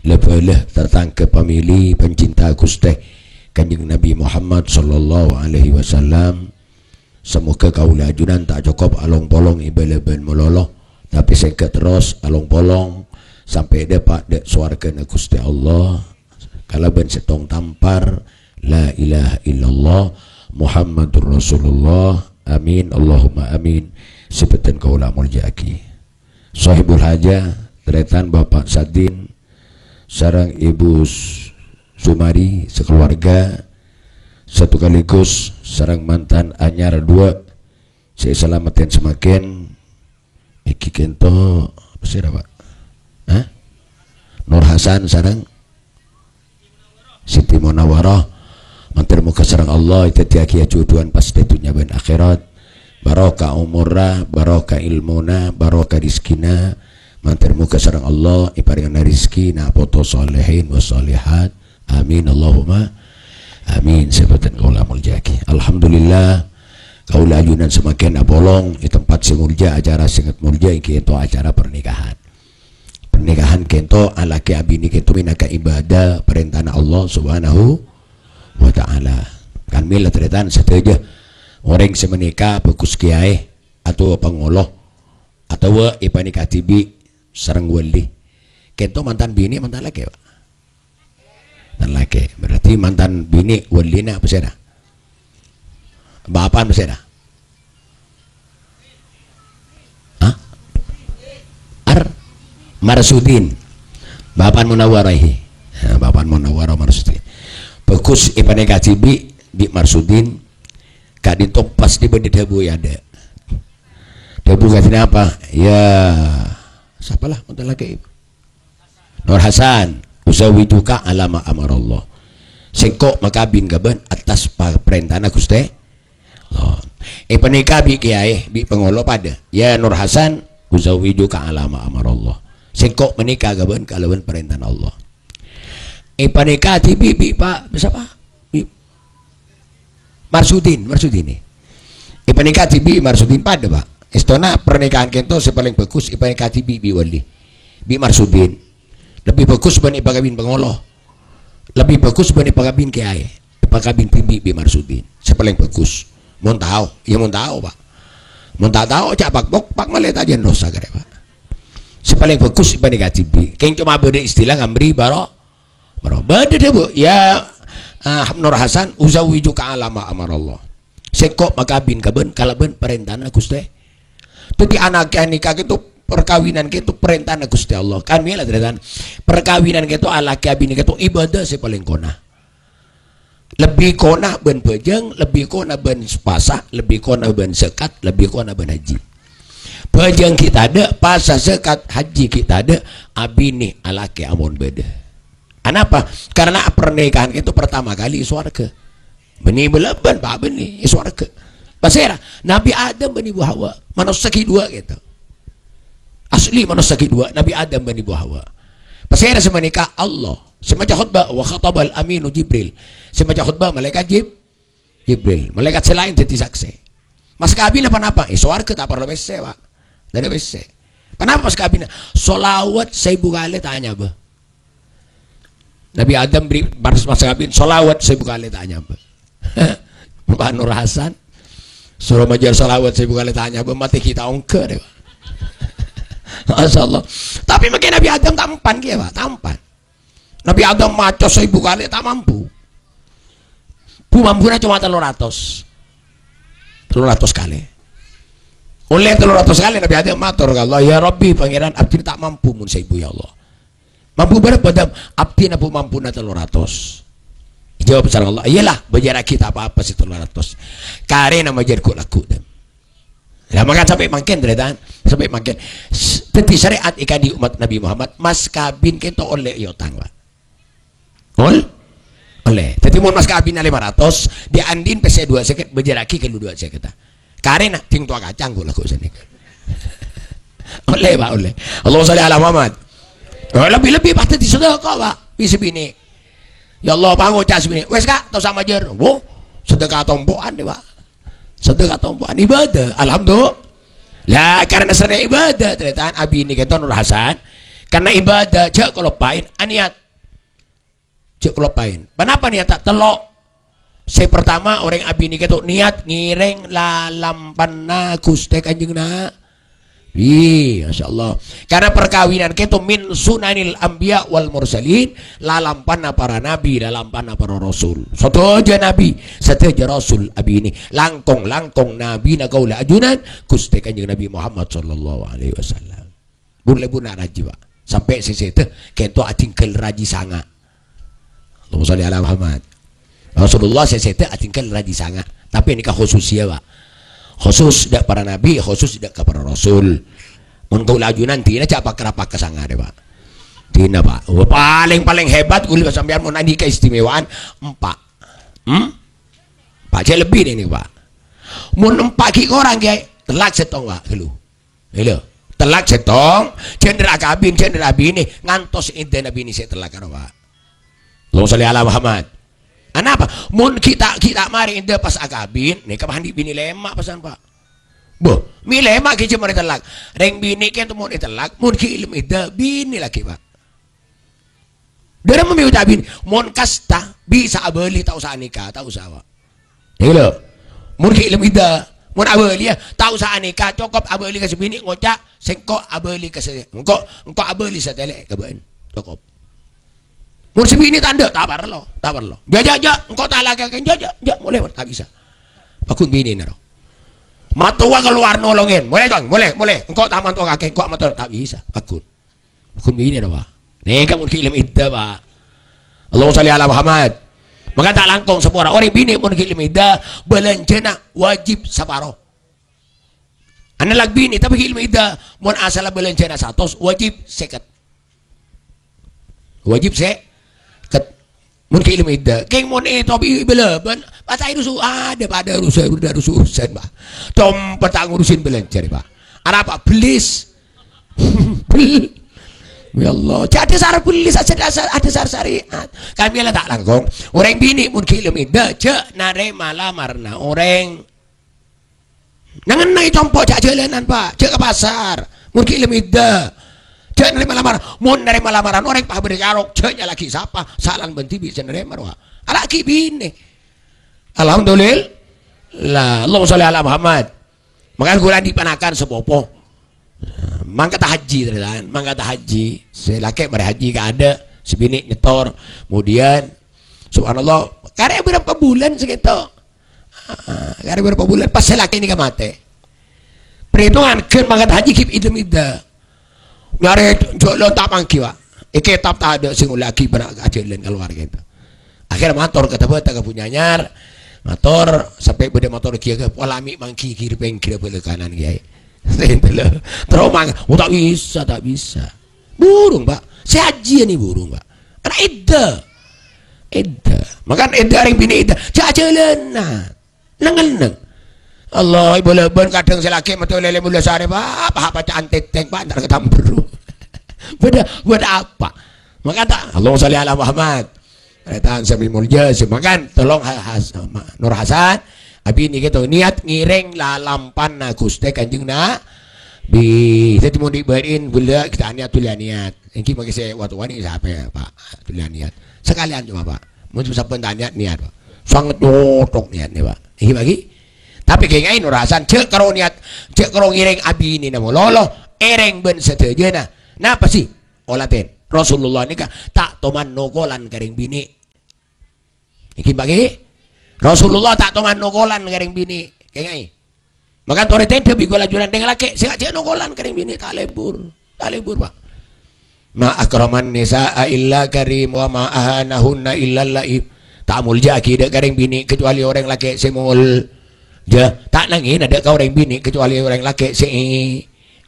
la-bhâlâ tatangghâ pamèlè pencinta Ghustè Kanjeng Nabi Muhammad sallallahu alaihi wasallam. Samoghâ kaulâ ajunan ta' cokop along-polong è Balaban malolo, tapè sèngghâ terros along-polong sampè' dâpa' dâ' sowarghâna Ghustè Allah. Kalabân sèttong tampar, "La ilaha illallah Muhammadur Rasulullah." Amin, Allahumma amin. Sè bhâdhân kaulâ molja'aghi. Sohibul hajah, tarètan Bapak Sadin, sareng Ibu S-, Sumari, sakaluarga, sakalèghus sareng mantan anyar duwâ' sè èsalameddhi samangkèn, Èngghi kènto, apa sèra, Pak? Hah? Nur Hasan sareng Siti Munawwarah. Mandhâr moghâ sareng Allah èdhâddhiyâghi ajhudhuwân pas è dhunnya bân akhèrat. Barokah omorra, barokah èlmona, barokah rejhekkèna. Mandhâr moghâ sareng Allah èparèngana rejhekkè na' poto solehin wa solehat. Amin, Allahumma amin. Sè bhâdhân kaulâ molja'aghi. Alhamdulillah, kaulâ ajunan samangkèn apolong è tempat sè molja, acara sè sanget molja, èngghi kènto acara pernikahan. Pernikahan kènto alakè abinè kènto mènangka ibadah parèntana Allah Subhanahu wa Ta'ala. Kan mèla tarètan sadhâjâ orèng sè manèka bhâghus kèyaè, atabâ pangolo, atabâ èpanèka dhibi' sareng wali. Kento mantan binè', mantan lakè', Pak? Mantan lakè'. Berarti mantan binè' walina pasèra? Bapa'na pasèra? Hah? Ar-, Marsudin. Bapa'na Munawwarah. Nah, Bapa'na Munawwarah Marsudin. Bhâghus èpanèka dhibi' bi' Marsudin. Ka'dinto pas è bâdâ dhâbu è adâ'. Dhâbu kadhi napa? Ya, sapa la mantan lakè'? Nur Hasan, "Uzawwijuka ala ma amarallah." Sèngko' makabin ka bâ'na attas pa-, parèntana Ghustè Allah. Èpanèka bi' kèyaè, bi' pangolo padâ. "Ya Nur Hasan, uzawwijuka ala ma amarallah." Sèngko' manèka ka bâ'na kalabân parèntana Allah. Èpanèka dhibi' bi' pa-, sapa? Bi' Marsudin, Marsudin è. Èpanèka dhibi' Marsudin padâ, Pak. Èstona parnikahan kento sè palèng bhâghus èpanèka dhibi' bi' wali. Bi' Marsudin. Lebbi bhâghus bân èpakabin pangolo. Lebbi bhâghus bân èpakabin kèyaè. Èpakabin dhibi' bi' Marsudin. Sè palèng bhâghus. Mon tao, ya mon tao, Pak. Mon ta' tao, ca' pakpok, pak malè ta' jân rosa karè, Pak. Sè palèng bhâghus èpanèka dhibi'. Kèng coma bâdâ istilah ngamri baro-, Mara bâdâ dhâbu, "Ya, ah, Nur Hasan, uzawwijuka ala ma amarallah." Sèngko' makabin ka bâ'na kalabân parèntana Ghustè. Dhâddhi ana' ka'dinto parkabinan kento parèntana Ghustè Allah. Kan mèla tarètan. Parkabinan kento alakè abinè kento ibâdâ sè palèng kona. Lebbi kona bân bhâjâng, lebbi kona bân pasa, lebbi kona bân zakat, lebbi kona bân haji. Bhâjâng ghi' tadâ', pasa, zakat, haji ghi' tadâ', abinè alakè ampon bâdâ. Anapa? Karena pernikahan itu pertama kali è sowarghâ. Bânnè bâlâbân, Pak, bânnè è sowarghâ. Pasèra? Nabi Adam bân Ibu Hawa. Manossa ghi' duwâ' kento. Asli manossa ghi' duwâ', Nabi Adam bân Ibu Hawa. Pasèra sè manèka? Allah. Sè maca khotbah, "Wa khatabal aminu Jibril." Sè maca khotbah, malaikat Jib-, Jibril. Malaikat sè laèn dhâddhi saksè. Mas kabin apa-napa? È sowarghâ ta' parlo pèssè, Pak. Tadâ' pèssè. Kenapa mas kabin? Sholawat saèbu kalè ta' nyabâ. Nabi Adam bâri' mas, mas kabin, sholawat saèbu kalè ta' nyabâ. Pak Nur Hasan, soro majâr sholawat saèbu kalè ta' nyabâ, matè ghi' ta' ongghâ, deh, Pak. Masya Allah. Tapè mangkèn Nabi Adam tampan kèya, Pak, tampan. Nabi Adam maca saèbu kalè ta' mampu. Bu mampuna coma tello ratos. Tello ratos kalè. Ollè tello ratos kalè Nabi Adam mator ka Allah, "Ya Rabbi, Pangèran, abdhina ta' mampu mon saèbu, ya Allah." "Mampu bârâmpa, Adam?" "Abdhina, Bu, mampuna tello ratos." Èjâwâb sareng Allah, "Iyâlah, bâjârraghi, ta' pa-apa sè tello ratos." Karèna majâr ghu'-lagghu', Adam. Lah, mangkana sampè' mangkèn, tarètan. Sampè' mangkèn. S-, dhâddhi syariat è ka'dinto ommat Nabi Muhammad, mas kabin kento ollè èotang, Pak. Ol-, ollè. Dhâddhi, mon mas kabinna lèma ratos, dhi'-andhi'en pèssè duwâ' sèket, bâjârraghi ghâllu duwâ' sèket. Karèna, dhing towa kacang ghu'-lagghu' sanèka. Ollè, Pak, ollè. Allahumma shalli ala Muhammad. Oh, lebbi-lebbi pas dhâddhi sedekah, Pak. Bisa binè. Ya Allah, pangoca' sè binè. Wes, Kak, ta' osa majâr. Wo, sedekah tompo'an, deh, Pak. Sedekah tompo'an. Ibâdâ. Alhamdulillah. Lah, karena sèrè ibâdâ, tarètan abinè kento Nur Hasan. Karena ibâdâ, jhâ' kaloppaèn. Aniat. Jhâ' kaloppaèn. Ponapa niyatta? Tello'. Sè partama, orèng abinè kento niat ngèrèng lalampanna Ghustè Kanjeng Na-, Ih, Masya Allah. Karena parkabinan kento min sunanil anbiya wal mursalin, lalampanna para nabi, lalampanna para rasul. Sadhâjâ nabi, sadhâjâ rasul abinè. Langkong-langkong nabina kaulâ ajunan, Ghustè Kanjeng Nabi Muhammad sallallahu alaihi wasallam. Bun-lebunna rajâ, Pak. Sampè' sè sèdhâ kento adhingghâl rajâ sanga'. Allahumma shalli ala Muhammad. Rasulullah sè sèdhâ adhingghâl rajâ sanga'. Tapè nèka khusus, ya, Pak. Khusus dâ' para nabi, khusus dâ' ka para rasul. Mon kaulâ ajunan dina jhâ' pakra-pakra sanga', deh, Pak. Dina, Pak. Wah, palèng-palèng hebat kaulâ sampèyan mon andi' keistimewaan empa'. Hmm? Pak, jhâ' lebbi dâ' nèka, Pak. Mon empa' ghi' korang, Kèyaè, tellak sèttong, Pak, ghâllu. Hello. Tellak sèttong, jhâ' nèra kabin, jhâ' nèra binè, ngantos èdâna binè sè tellak karo, Pak. Allahumma shalli ala Muhammad. Anapa? Mon ghi' ta', ghi' ta' marè èdâ pas akabin, nèka pas andi' binè lèma' pasan, Pak. Bo, mè' lèma' ghi' jhâ' marè tellak. Rèng binè kento mon ètellak, mon ghi' lem èdâ binè laghi', Pak. Dârâmma mè' oca' binè, mon kasta, Bisa abâli, ta' osa anika, ta' osa, Pak. Iyâ, lho. Mon ghi' lem idda, mon abâli, yâ, ta' osa anika, cokop abâli ka sè binè' ngoca', "Sèngko' abâli ka sè, engko', engko' abâli satèya ka bâ'na." Cokop. Mon sè binè' ta' endâ', ta' parlo, ta' parlo. "Jâ', jâ', jâ', engko' ta' lakè'aghi, jâ', jâ', jâ', molè, ta' bisa." Paggun binèna ro. Matowa kalowar nolongè, "Molè, Cong, molè, molè. Engko' ta' manto kakè, engko' manto," ta' bisa. Paggun. Paggun binè ro, Pak. Nèka mon ghi' lem idda, Pak. Allahumma shalli ala Muhammad. Maka ta' langkong sapora. Orèng binè' mon ghi' lem idda, bâlânjhâna wajib saparo. Ana la' binè', tapè ghi' lem idda, mon asalla bâlânjhâna satos, wajib sèket. Wajib sèket. Mon ghi' lem idda. Kèng mon ètobi' bâlâbân, pas arusu-, ada pada rusu-, ada rusu-, urusan, Pak. Compet ta' ngurusin bâlânjhâ, Pak. Arapa? Bellis. Bel-, ya Allah, jadi sar bellis aja dasar, ada sar syariat. Kami la ta' langkong. Orèng binè' mon ghi' lem idda, jâ' narèma lamarna orèng. Nang enna' è compo' jâ' jhâlânan, Pak. Jâ' ka pasar. Mon ghi' lem idda. Jâ' narèma lamar. Mon narèma lamaran orèng, pas bâdâ carok, jâ' nyala'aghi sapa. Salan bân dhibi' sè narèma, rowa. Ala'aghi binè. Alhamdulillah. Allahumma shalli ala Muhammad. Mangkana kaulâ andi' panakan sapopo. Mangkata haji, tarètan. Mangkata haji. Sè lakè' marè haji kaadâ', sè binè' nyetor. Kemudian, subhanallah, karè bârâmpa bulân sè ghâpanèka. Ah, karè bârâmpa bulân pas sè lakè' nèka matè. Parètongan ghân mangkat haji ghi' idem idda. Nyarè jhâlân ta' mangghi, Pak. È kètab tadâ' sè ngola'aghi bârâmpa ajhâlân kalowar ghâpanèka. Akhèr mator ka Tabata ka Bun Anyar. Mator sampè' bâdâ mator ghi' ka pola mè' mangghi ghi' pèngghir bâlâ kanan, Kèyaè. Sènta lho. Terro mang, "Oh, ta' bisa, ta' bisa." Burung, Pak. Sè haji nè burung, Pak. Ana' idda. Idda. Mangkana idda rèng binè' idda. Jhâ' jhâlânan. Neng-enneng. Allah, ibu lebân kadhâng sè lakè' meto lèlè mula sarè, Pak. Apa-apa ca'an tètèng, Pak. Entar ketamberu. Bâdâ, bâdâ apa? Mangkana, Allahumma shalli ala Muhammad. Tarètan sami molja, sè mangkana, tolong ha-, has-, ma-, Nur Hasan. Abinè ghâpanèka niat ngèrèng lalampanna Ghustè Kanjeng Nabi. Dhâddhi, mon dhi' bâri'in, ghulâ kita niat, ghulâ niat. Èngghi mangkè sè wa-, wani sapè, Pak? Ghulâ niat. Sakalèyan coma, Pak. Mon sabbhân ta' niat, niat, Pak. Sanget nyothok niatnya, Pak. Èngghi, Pak, ghi? Tapè kèngèng Nur Hasan, jhâ' karo niat, jhâ' karo ngèrèng abinèna malolo, èrèng bân sadhâjâna. Napa sih? Olatèn. Rasulullah nèka ta' toman nokolan ka rèng binè'. Nèkè, Pak, ghi? Rasulullah ta' toman nokolan ka rèng binè'. Kèngèng. Maka torè tèdhâ bi' ghulâ ajunan rèng lakè', sè ngajhâk nokolan ka rèng binè' ta' lebur. Ta' lebur, Pak. "Ma akraman nisa'a illa karim, wa ma ahanahunna illa la'im." Ta' molja'aghi dâ' ka rèng binè' kecuali orèng lakè' sè molja. Ta' nangèna dâ' ka orèng binè' kecuali orèng lakè' sè,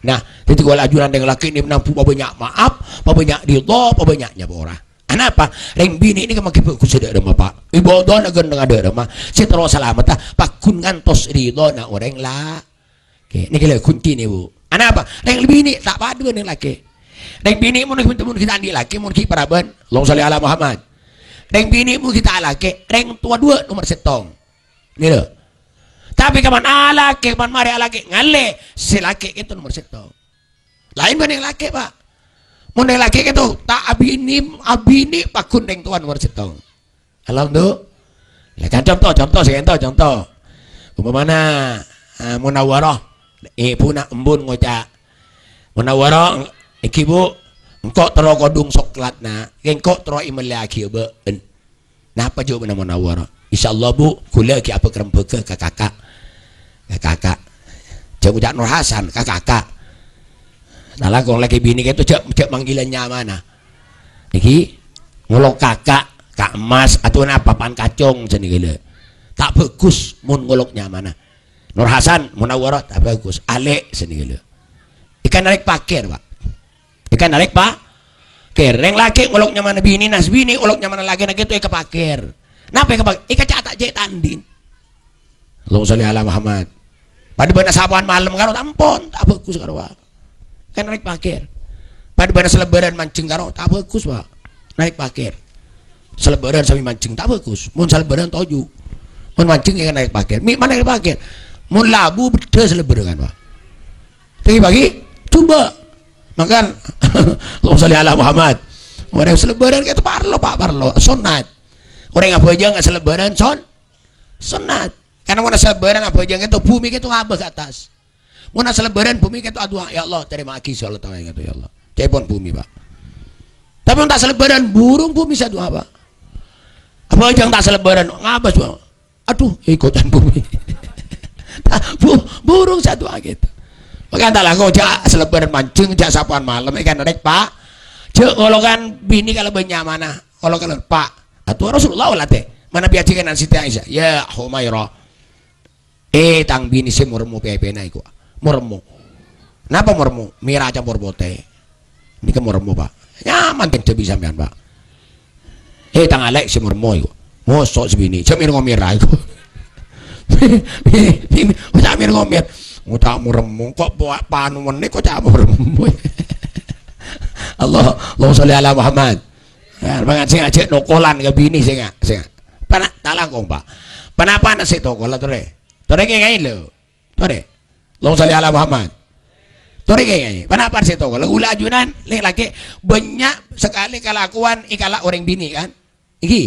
nah, dhâddhi ghulâ ajunan rèng lakè' nè nambu pabânnya' maaf, pabânnya' ridho, pabânnya' nyapora. Anapa? Rèng binè' nèka mangkè bhâghus dâ' rèmma, Pak. Ibadana ghântengnga dâ' rèmma. Sè terro salametta, paggun ngantos ridhona orèng la-, Oke, nèkè la kuncina, Bu. Anapa? Rèng binè' ta' padâ bân rèng lakè'. Rèng binè' mon, mon ghi' ta' andi' lakè', mon ghi' parabân. Allahumma shalli ala Muhammad. Rèng binè' mon ghi' ta' alakè', rèng towa duwâ' nomer sèttong. Nèka lho. Tapè kapan alakè', kapan marè alakè', ngalè, sè lakè' kènto nomer sèttong. Laèn bân rèng lakè', Pak. Mon rèng lakè' kènto, ta' abinè, abinè paggun rèng towa nomer sèttong. Alhamdulillah. Lah, kan conto, conto, sè ento, conto. Umpamana, eh, Munawwarah, ebhuna embun ngoca', "Munawwarah, èngghi, Bu, engko' terro kodhung soklat, Na'. Engko' terro èmellèyaghi bâ'na." Napa jawabanna Munawwarah? "Insyaallah, Bu, ghulâ ghi' abâk rembhâghâ ka kaka'." Ka kaka'. Jhâ' ngoca' Nur Hasan, ka kaka'. Nah, langkong lakè' binè kènto jhâ', jhâ' manggilân nyamana. Nèkè, ngolok kaka', Ka' Emmas, atau napa pan kacong, sè nèkè lho. Ta' bhâghus mon ngolok nyamana. Nur Hasan, Munawwarah, ta' bhâghus. Alè', sè nèkè lho. Èkanarèk pakèr, Pak. Èkanarèk pakèr. Rèng lakè' ngolok nyamana binèna, binè ngolok nyamana lakèna kènto èkapakèr. Napa èkapakèr? Èkaca' ta' cè' ta' andi'. Allahumma shalli ala Muhammad. Padâ bân sapowan malem karo ta' ampon, ta' bhâghus karo wa-, kan narèk pakèr. Padâ bân salèbârân manjheng karo ta' bhâghus, Pak. Narèk pakèr. Salèbârân sambi manjheng ta' bhâghus. Mon salèbârân toju'. Mon manjheng ya narèk pakèr. Mi' mana narèk pakèr? Mon labu beddhâ salèbârân kan, Pak. Pagi-pagi, coba. Makan. Allahumma shalli ala Muhammad. Orèng salèbârân kèto parlo, Pak, parlo. Sunat. Orèng abhâjâng asalèbârân son-, sonnat. Karna mon asalèbârân abhâjâng kèto bhumè kèto ngabâ ka attas. Mon asalèbârân bhumè kèto adu'a, "Ya Allah, tèrèma'aghi salat aèng kèto, ya Allah." Ca'èpon bhumè, Pak. Tapè mon ta' salèbârân, burung bhumè sè adu'a, Pak. Abhâjâng ta' salèbârân, ngabâs, Pak. Adhu, èkocan bhumè. Bu-, burung sè adu'a kèto. Maka ta' langkong, jhâ' salèbârân manjheng, jhâ' sapowan malem, èkan rèk, Pak. Jhâ' ngolokan binè kalabân nyamana. Ngolokan, Pak. Adu'a Rasulullah olatè. Manabi ajhâgânan Siti Aisyah. "Ya Humairah." Eh, tang binè sè mormo pèpèna iku. Mormo. Napa mormo? Mèra campor potè. Nèka mormo, Pak. Nyaman kèng dhâbi sampèyan, Pak. Eh, tang alè' sè mormo iku. Moso' sè binè, jhâ' mènongo mèra iku. Jhâ' mènongo mèra. Ngoca' mormo, kok po-, panu menè kok ca' mormo. Allah, Allahumma sholli ala Muhammad. Ya, pangan sè ngajhâk nokolan ka binè sè nga-, sè nga-, pana-, ta' langkong, Pak. Panapa na' sè tokolan, torè? Torè kèngèng lho. Torè. Allahumma sholli ala Muhammad. Torè kèngèng. Panapa sè tokolan? Kaulâ ajunan, lè-, lakè' bânnya' sakalè kalakowan èkala' orèng binè', kan? Ènggi.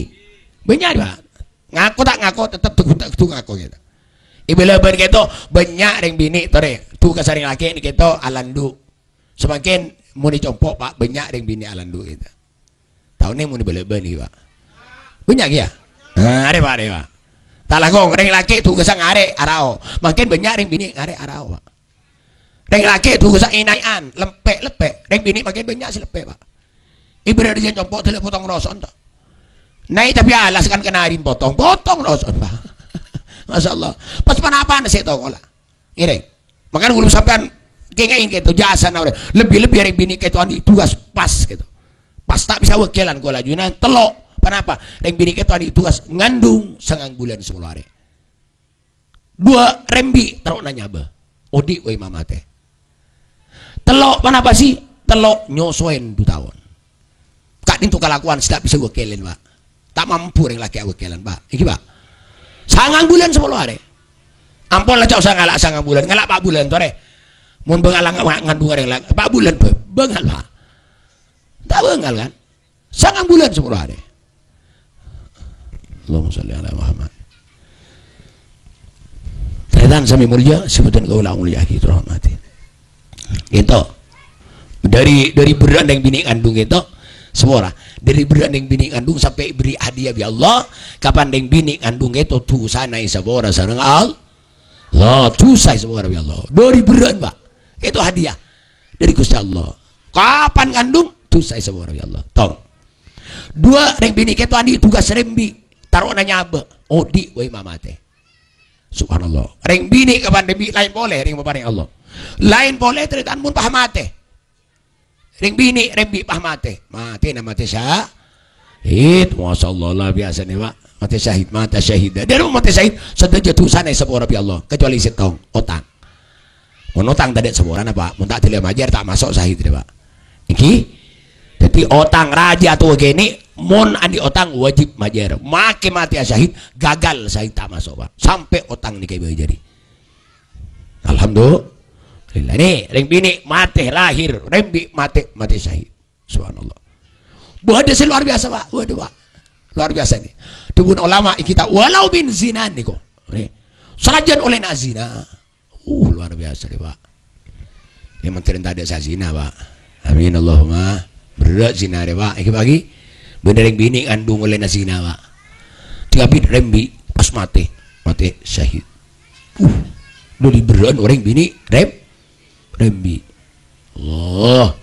Bânnya', Pak. Ngako ta' ngako, tettep du-, du-, du ngako kèto. È bâlâbân kèto, bânnya' rèng binè', torè. Du ka sarèng lakè' nè kèto, alandu'. Samangkèn mon è compo', Pak, bânnya' rèng binè' alandu' kèto. Tao nè mon è bâlâbân nè, Pak. Bânnya' kèya? Nah, arè, Pak, arè, Pak. Ta' langkong, rèng lakè' du ka sa ngarè' arao. Mangkèn bânnya' rèng binè' ngarè' arao, Pak. Rèng lakè' du ka sa ènaè'an, lempè'-lempè'. Rèng binè' mangkèn bânnya' sè lempè', Pak. Ibarat jhâ' compo' dâlâ potong roso'en, to. Naè' tapè alas kan kenari potong, potong roso'en, Pak. Masyaallah. Pas panapana sè tokolan. Ngèrèng. Mangkana kaulâ sampèyan kèngèng kèto jasana orèng. Lebbi-lebbi rèng binè' kèto andi' tugas pas kèto. Pas ta' bisa wâkkèlan kaulâ ajunan tello'. Panapa? Rèng binè' kèto andi' tugas ngandung sangang bulân sapolo arè. Duwâ', rembi' terro'na nyabâ. Odi' wâi ma matè. Tello', panapa sè? Tello' nyosoèn du taon. Ka'dinto kalakowan sè ta' bisa wâkkèlèn, Pak. Ta' mampu rèng lakè' awâkkèlan, Pak. Ènggi, Pak. Sangang bulân sapolo arè. Ampon la, ca'osa ngala' sangang bulân, ngala' pa' bulân, torè. Mon bângal nga-, ngandung rèng la-, pa' bulân, bâ-, bângal, Pak. Ta' bângal, kan? Sangang bulân sapolo arè. Allahumma sholli ala Muhammad. Tarètan sami molja, sebutan kaulâ molja, gitu, rahmati. Gitu. Dâri, dâri berrâ'na rèng binè' ngandung kèto, sapora. Dâri berrâ'na rèng binè' ngandung sampè' èberri' hadiah bi' Allah, kapan rèng binè' ngandung kèto dusana èsapora sareng Allah. Allah, dusa èsapora bi' Allah. Dâri berrâ'na, Pak. Kèto hadiah dâri Ghustè Allah. Kapan ngandung, dusa èsapora bi' Allah. Tong. Duwâ', rèng binè' kèto andi' tugas rembi', terro'na nyabâ, odi' wâi ma matè. Subhanallah. Rèng binè' kapan rembi' laèn polè rèng paparèng Allah. Laèn polè tarètan mon pas matè. Rèng binè' rembi' pas matè. Matèna matè syahid. Masyaallah, luar biasa nè, Pak. Matè syahid, mata syahid. Dâri matè syahid, sadhâjâ dusana èsapora bi' Allah. Kecuali sèttong, otang. Mon otang tadâ' saporana, Pak. Mon ta' dâlâ majâr, ta' maso' syahid rè, Pak. Ènggi? Dâddhi otang rajâ towa kènè', mon andi' otang wajib majâr. Makè matèya syahid, gagal syahid ta' maso', Pak. Sampè' otang nèka èbâjâri. Alhamdulillah. Nè, rèng binè' matè lahir, rembi' matè, matè syahid. Subhanallah. Buah hadis luar biasa, Pak. Waduh, Pak. Luar biasa nè. Dhâbuna ulama kita, walau min zina nèko. Nè. Sanajjân ollèna zina. Uh, luar biasa rè, Pak. Nè, menteri tadâ' sè zina, Pak. Amin, Allahumma. Berrâ' zina rè, Pak. Ènggi, Pak, ènggi. Bâdâ rèng binè' ngandung ollèna zina, Pak. Tiga bit rembi' pas matè. Matè syahid. Uh, dâri berrâ'na orèng binè' rem-, rembi'. Allah.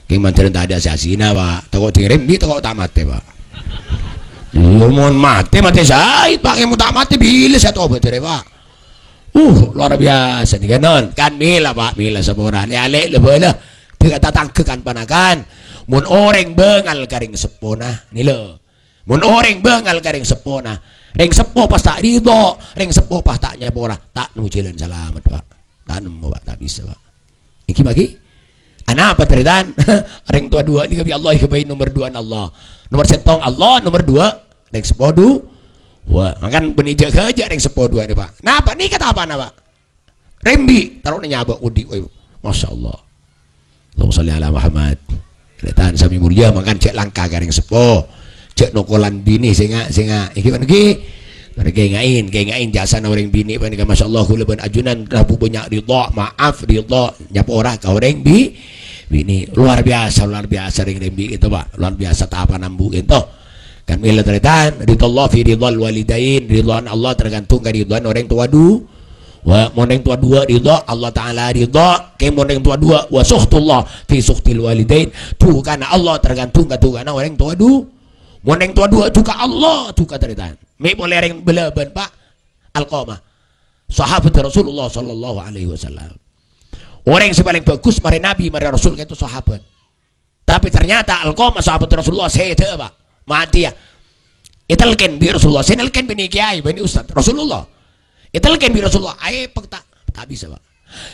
Kèng mandhâr tadâ' sè zina, Pak. Tako' ding rembi', tako' ta' matè, Pak. Iyâ, mon matè, matè syahid, Pak. Kèng mon ta' matè, bilâ sè atobât, rè, Pak. Uh, luar biasa, nè, kan, non. Kan mèla, Pak, mèla saporana. Alè' la bâlâ. Dâ' tatangghâ kan panakan. Mon orèng bângal ka rèng seppona, nè, lho. Mon orèng bângal ka rèng seppona, rèng seppo pas ta' ridho, rèng seppo pas ta' nyapora, ta' nemmo jhâlân salamet, Pak. Ta' nemmo, Pak, ta' bisa, Pak. Ènggi, Pak, ènggi? Anapa, tarètan? Rèng towa duwâ' nèka bi' Allah èghâbây nomer duwâ'na Allah. Nomer sèttong Allah, nomer duwâ' rèng seppo du-, wah, mangkana bânnè jâgâ jâ' rèng seppo duwâ' nè, Pak. Napa nèka tapana, Pak? Rembi', tarona nyabâ' odi', woi. Masya Allah. Allahumma sholli ala Muhammad. Tarètan sami molja, mangkana cè' langka ka rèng seppo. Jhâ' nokolan binè sènga', sènga'. Ènggi, Pak, ènggi. Mara kènga'è, kènga'è jasana orèng binè panèka, masyaallah, kaulâ bân ajunan rabu bânnya' ridha, maaf, ridha, nyapora ka orèng bi-, binè. Luar biasa, luar biasa rèng-rèng bi-, ghâpanèka, Pak. Luar biasa tapana embu' ghâpanèka. Kan mèla tarètan, ridhallah fi ridhal walidain, ridhana Allah tergantung ka ridhana orèng towa du-, Wa, mon orèng towa duwâ' ridha, Allah Ta'ala ridha. Kèng mon orèng towa duwâ', wa sukhtullah fi sukhtil walidain. Dukana Allah tergantung ka dukana orèng towa du-, mon orèng towa duwâ' duka Allah, duka tarètan. Mè' polè orèng bâlâbân, Pak. Alqamah. Sahabat Rasulullah sallallahu alaihi wasallam. Orèng sè palèng bhâghus marè Nabi, marè Rasul, ghâpanèka sahabat. Tapè ternyata Alqamah sahabat Rasulullah sèdhâ, Pak. Matè, ya. Ètalkèn bi' Rasulullah. Sè nalkèn bânnè kèyaè, bânnè ustad. Rasulullah. Ètalkèn bi' Rasulullah. Aè, Pak, ta', ta' bisa, Pak.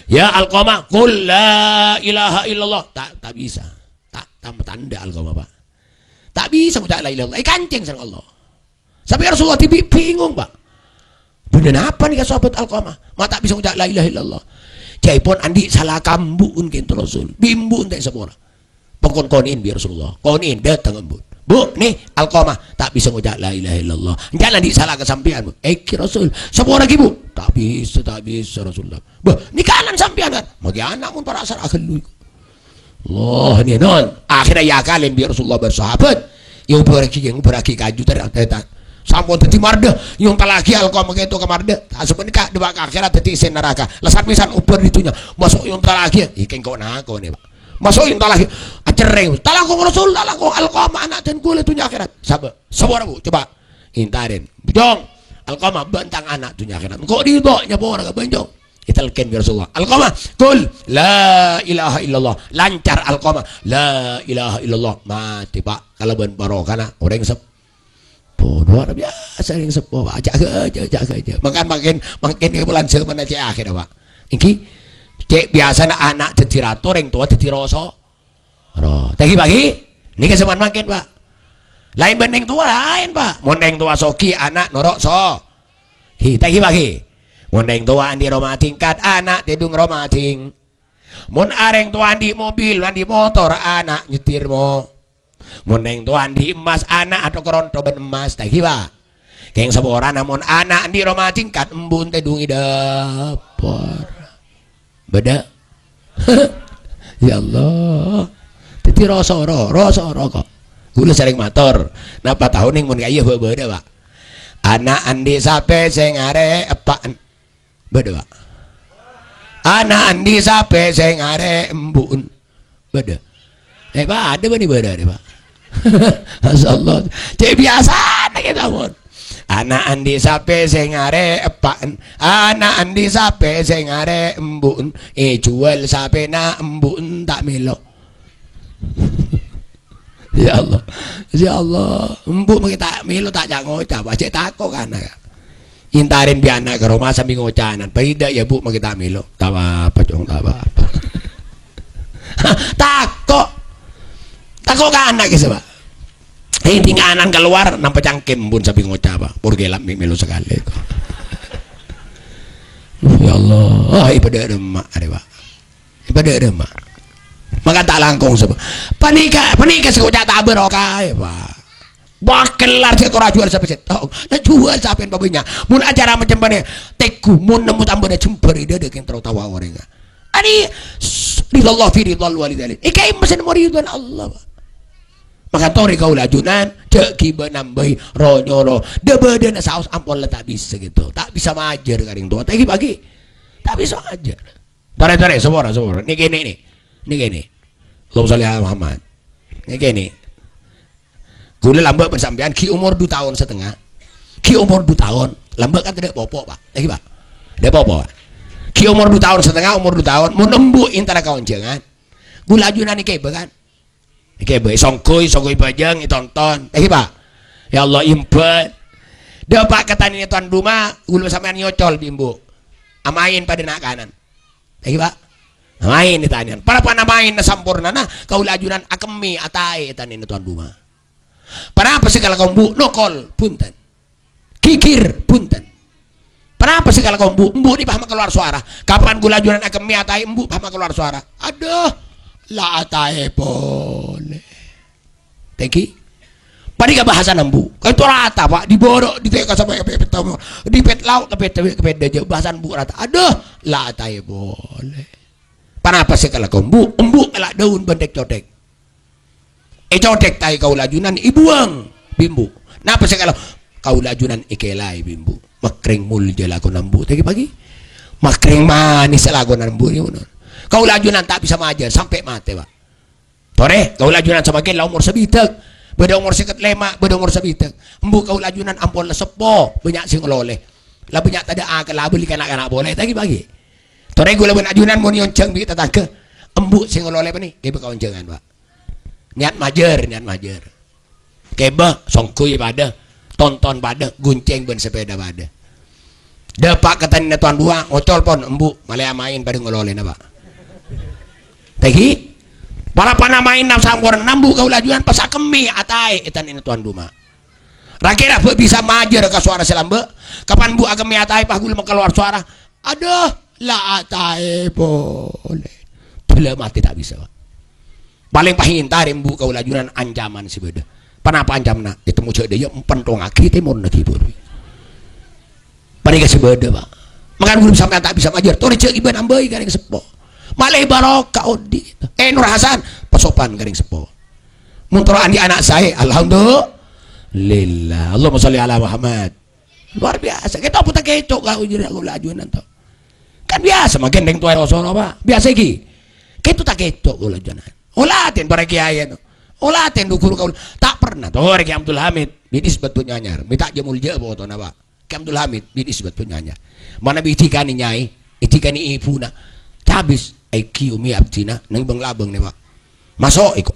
"Ya Alqamah, qul la ilaha illallah." Ta', ta' bisa. Ta', ta' matandhâ Alqamah, Pak. Ta' bisa ngoca' la ilaha illallah. Èkancèng sareng Allah. Sampè' Rasulullah dhibi' bingung, Pak. "Bânnè napa nèka sahabat Alqamah? Ma' ta' bisa ngoca' la ilaha illallah." Ca'èpon andi' sala ka embu'en ghâpanèka Rasul. Bi' embu'en ta' èsapora. Pokon konè'è bi' Rasulullah. Konè'è dâteng embu'en. "Bu, nè, Alqamah ta' bisa ngoca' la ilaha illallah. Enjâ' andi' sala ka sampèyan, Bu." "Èngghi Rasul." "Sapora ghi, Bu." "Ta' bisa, ta' bisa, Rasulullah." "Bâh, nèka ana'na sampèyan, kan?" "Maghi ana' mon para' sara' ghâllu iku." Allah, nè, non. Akhirnya èakalè bi' Rasulullah bân sahabat. Èobârraghi, èobârraghi kaju tar-, tar-, tar-, sampon dhâddhi mardhâ. Èontallaghi Alqamah ghâpanèka mardhâ. Ta' sampèyan ka, dâpa' ka akhèrat dhâddhi sè naraka. La sat-pèsan obâr è dhunnya. Maso' èontallaghi, ya, kèng ko' nako nè, Pak. Maso' èontallaghi. Acerrèng. "Ta' langkong, Rasul, ta' langkong. Alqamah ana' dân kaulâ dhunnya akhèrat." "Sapa? Sapa, Bu? Coba." Èntarèn. "Bujung. Alqamah bân tang ana' dhunnya akhèrat. Engko' ridho nyapora ka bânjung." Ètalkèn bi' Rasulullah. "Alqamah, qul la ilaha illallah." Lancar Alqamah. "La ilaha illallah." Matè, Pak. Kalabân barokana orèng sep-, Luar biasa orèng seppo, Pak. Jâgâ, jâgâ, jâgâ, jâgâ. Mangkèn, mangkèn, mangkèn nèka bulân jhâmanna cè' akhèr, Pak. Èngghi. Cè' biyasana ana' dhâddhi rato, orèng towa dhâddhi roso-, ro. Ta' èngghi, Pak, èngghi? Nèka jhâman mangkèn, Pak. Laèn bân orèng towa, laèn, Pak. Mon orèng towa soghi, ana' noro' so-, ghi. Ta' èngghi, Pak, èngghi? Mon orèng towa andi' roma tingkat, ana' tèdung roma ting-, Mon orèng towa andi' mobil, andi' motor, ana' nyetir mo-, mon orèng towa andi' emmas, ana' atokar onto bân emmas, ta' èngghi, Pak? Kèng saporana mon ana' andi' roma tingkat, embu'en tèdung è dâpor. Bâdâ? Ya Allah. Dhâddhi roso ro, roso ro kok. Kaulâ serrèng mator, napa taonèng mon ka'iyâ bâ-, bâdâ, Pak? Ana' andi' sapè sè ngarè' eppa'en. Bâdâ, Pak. Ana' andi' sapè sè ngarè' embu'en? Bâdâ. Eh, Pak, adâ bânnè bâdâ, Pak. Masyaallah. Cè' biyasana kita, mon. Ana' andi' sapè sè ngarè' eppa'en? Ana' andi' sapè sè ngarè' embu'en? Èjhuwâl sapèna embu'en ta' mèlo. Ya Allah. Ya Allah. Embu' mangkè ta' mèlo ta' ca-ngoca', Pak. Cè' tako' ka ana'. Èntarèn bi' ana' ka roma sambi ngoca', "Nan, paida ya, Bu, mangkè ta' mèlo." "Ta' apa-apa, Cong, ta' apa-apa." Tako'. Tako' ka ana' kèya, Pak. Sè ènting ana' kalowar, nampa cangkem pon sambi ngoca', Pak. "Pur ghellâ' mè' mèlo sakalè." Ya Allah. Ah, ibadah remma, arè, Pak. Padâ dâ', Pak. Mangkana ta' langkong sapa. Panèka, panèka sè koca' ta' barokah, Pak. Wah, kellar sè tora juwâl sapè sèttong. Nah, juwâl sapèna pabânnya'. Mon acara macem panè, tèngghu, mon nemmo tambâna jembhâr è dâdâ kèng terro tawa orèngnga. Ani, s-, ridhallah fi ridhal walidain. Èkaè mesen mo ridhana Allah, Pak. Maka torè kaulâ ajunan, jhâ' ghibâ nambâi, ro-nyoro. Dâ-bâdâna saos ampon la ta' bisa gitu. Ta' bisa majâr ka rèng towa. Ta' ghibâ ghi. Ta' bisa majâr. Torè, torè, sapora, sapora. Nèkè, nè, nè. Nèkè, nè. Allahumma shalli ala Muhammad. Nèkè, nè. Kaulâ lambâ' bân sampèyan ghi' omor du taon satengnga. Ghi' omor du taon. Lambâ' kan tadâ' popo, Pak. Lagi, Pak. Tadâ' popo, Pak. Ghi' omor du taon satengnga, omor du taon. Mon embu' èntara ka onjhângan. Kaulâ ajunan nèkè, Pak, kan. Èkè bhâi, songghu, songghu èbhâjâng, ètonton. Èngghi, Pak? Ya Allah, imbâ. Dâpa' ka tanèna towan roma, ghulâ sampèyan nyocol bi' embu'. Amaèn padâ na'-kana'na. Èngghi, Pak? Amaèn è tanèyan. Parappa'na amaènna sampornana, kaulâ ajunan akemmè ataè è tanèna towan roma. Ponapa sè èkalako embu'? Nokol, bhunten. Ghighir, bhunten. Ponapa sè èkalako embu'? Embu' nè pas makalowar sowara. Kapan kaulâ ajunan akemmè ataè embu' pas makalowar sowara. Adhu, la ataè polè. Tèngghi. Panèka bhâsana embu'. Ka'dinto rata, Pak. Dibârâ', dite'ka sampè' ka pèt-, pèt-, di pèt lao' ka pèt-, ka pèt dâjâ. Bhâsana embu' rata. Adhu, la ataè polè. Ponapa sè èkalako embu'? Embu' kala' dâun bân tèk-cotèk. Ècotèk taè kaulâ ajunan, èbuwâng bi' embu'. Napa sè kala-, kaulâ ajunan èkèlaè bi' embu'. Makrèng molja lakona embu' tè-, pagi. Makrèng manès lakona embu' rèya, mon. Kaulâ ajunan ta' bisa majâr sampè' matè, Pak. Torè, kaulâ ajunan samangkèn la omor sabidhâk. Bâdâ omor sèket lèma', bâdâ omor sabidhâk. Embu' kaulâ ajunan ampon la seppo, bânnya' sè ngololè. La bânnya' tadâ' akalla abâli ka na'-kana' polè, ta' ghi' pagi. Torè kaulâ bân ajunan mon èonjhâng bi' tatangghâ, embu' sè ngololè panè, kèbâ kaonjhângan, Pak. Niat majâr, niat majâr. Kèbâ, songghu yâ padâ, tonton padâ, goncèng bân sepèda padâ. Dâpa' ka tanèna towan duwâ', ngocol pon, embu', malè amaèn padâ ngololèna, Pak. Ta' ghi'? Para panamaèn nafsa amporana embu' kaulâ ajunan pas akemmè ataè è tanèna towan duwâ'. Ra-kèra bâ' bisa majâr ka sowara sè lambâ', kapan embu' akemmè ataè pas ghulâ makalowar sowara, "Adhu, la ataè polè." Dâlâ matè ta' bisa, Pak. Palèng pas èntarè embu' kaulâ ajunan ancaman sè bâdâ. Ponapa ancamanna? Ètemmo jâ' dâjâ, èpènthongaghi tèmorna ghibur. Panèka sè bâdâ, Pak. Mangkana ghulâ sampèyan ta' bisa majâr, torè jâ' ghibâ nambâi ka rèng seppo. Malè barokah odi'. Eh, Nur Hasan, pasopan ka rèng seppo. Mon terro andi' ana' saè, alhamdulillah. Allahumma sholli ala Muhammad. Luar biasa. Kèto apa ta' kèto ka ujur aku lajunan to. Kan biasa mangkèn rèng towa ro-soro, Pak. Biasa iki. Kèto ta' kèto kaulâ ajunan. Olatèn para kiai to. Olatèn dhukur kaulâ. Ta' pernah to rèng Abdul Hamid. Bidis bâto nyanyar. Mè' ta' jâ' molja potona, Pak. Kè Abdul Hamid, bidis bâto nyanyar. Manabi èdhikanè nyaè, èdhikanè èbhuna. Cabis, èghi ummi abdhina, neng bâng-labâng nè, Pak. Maso' èko.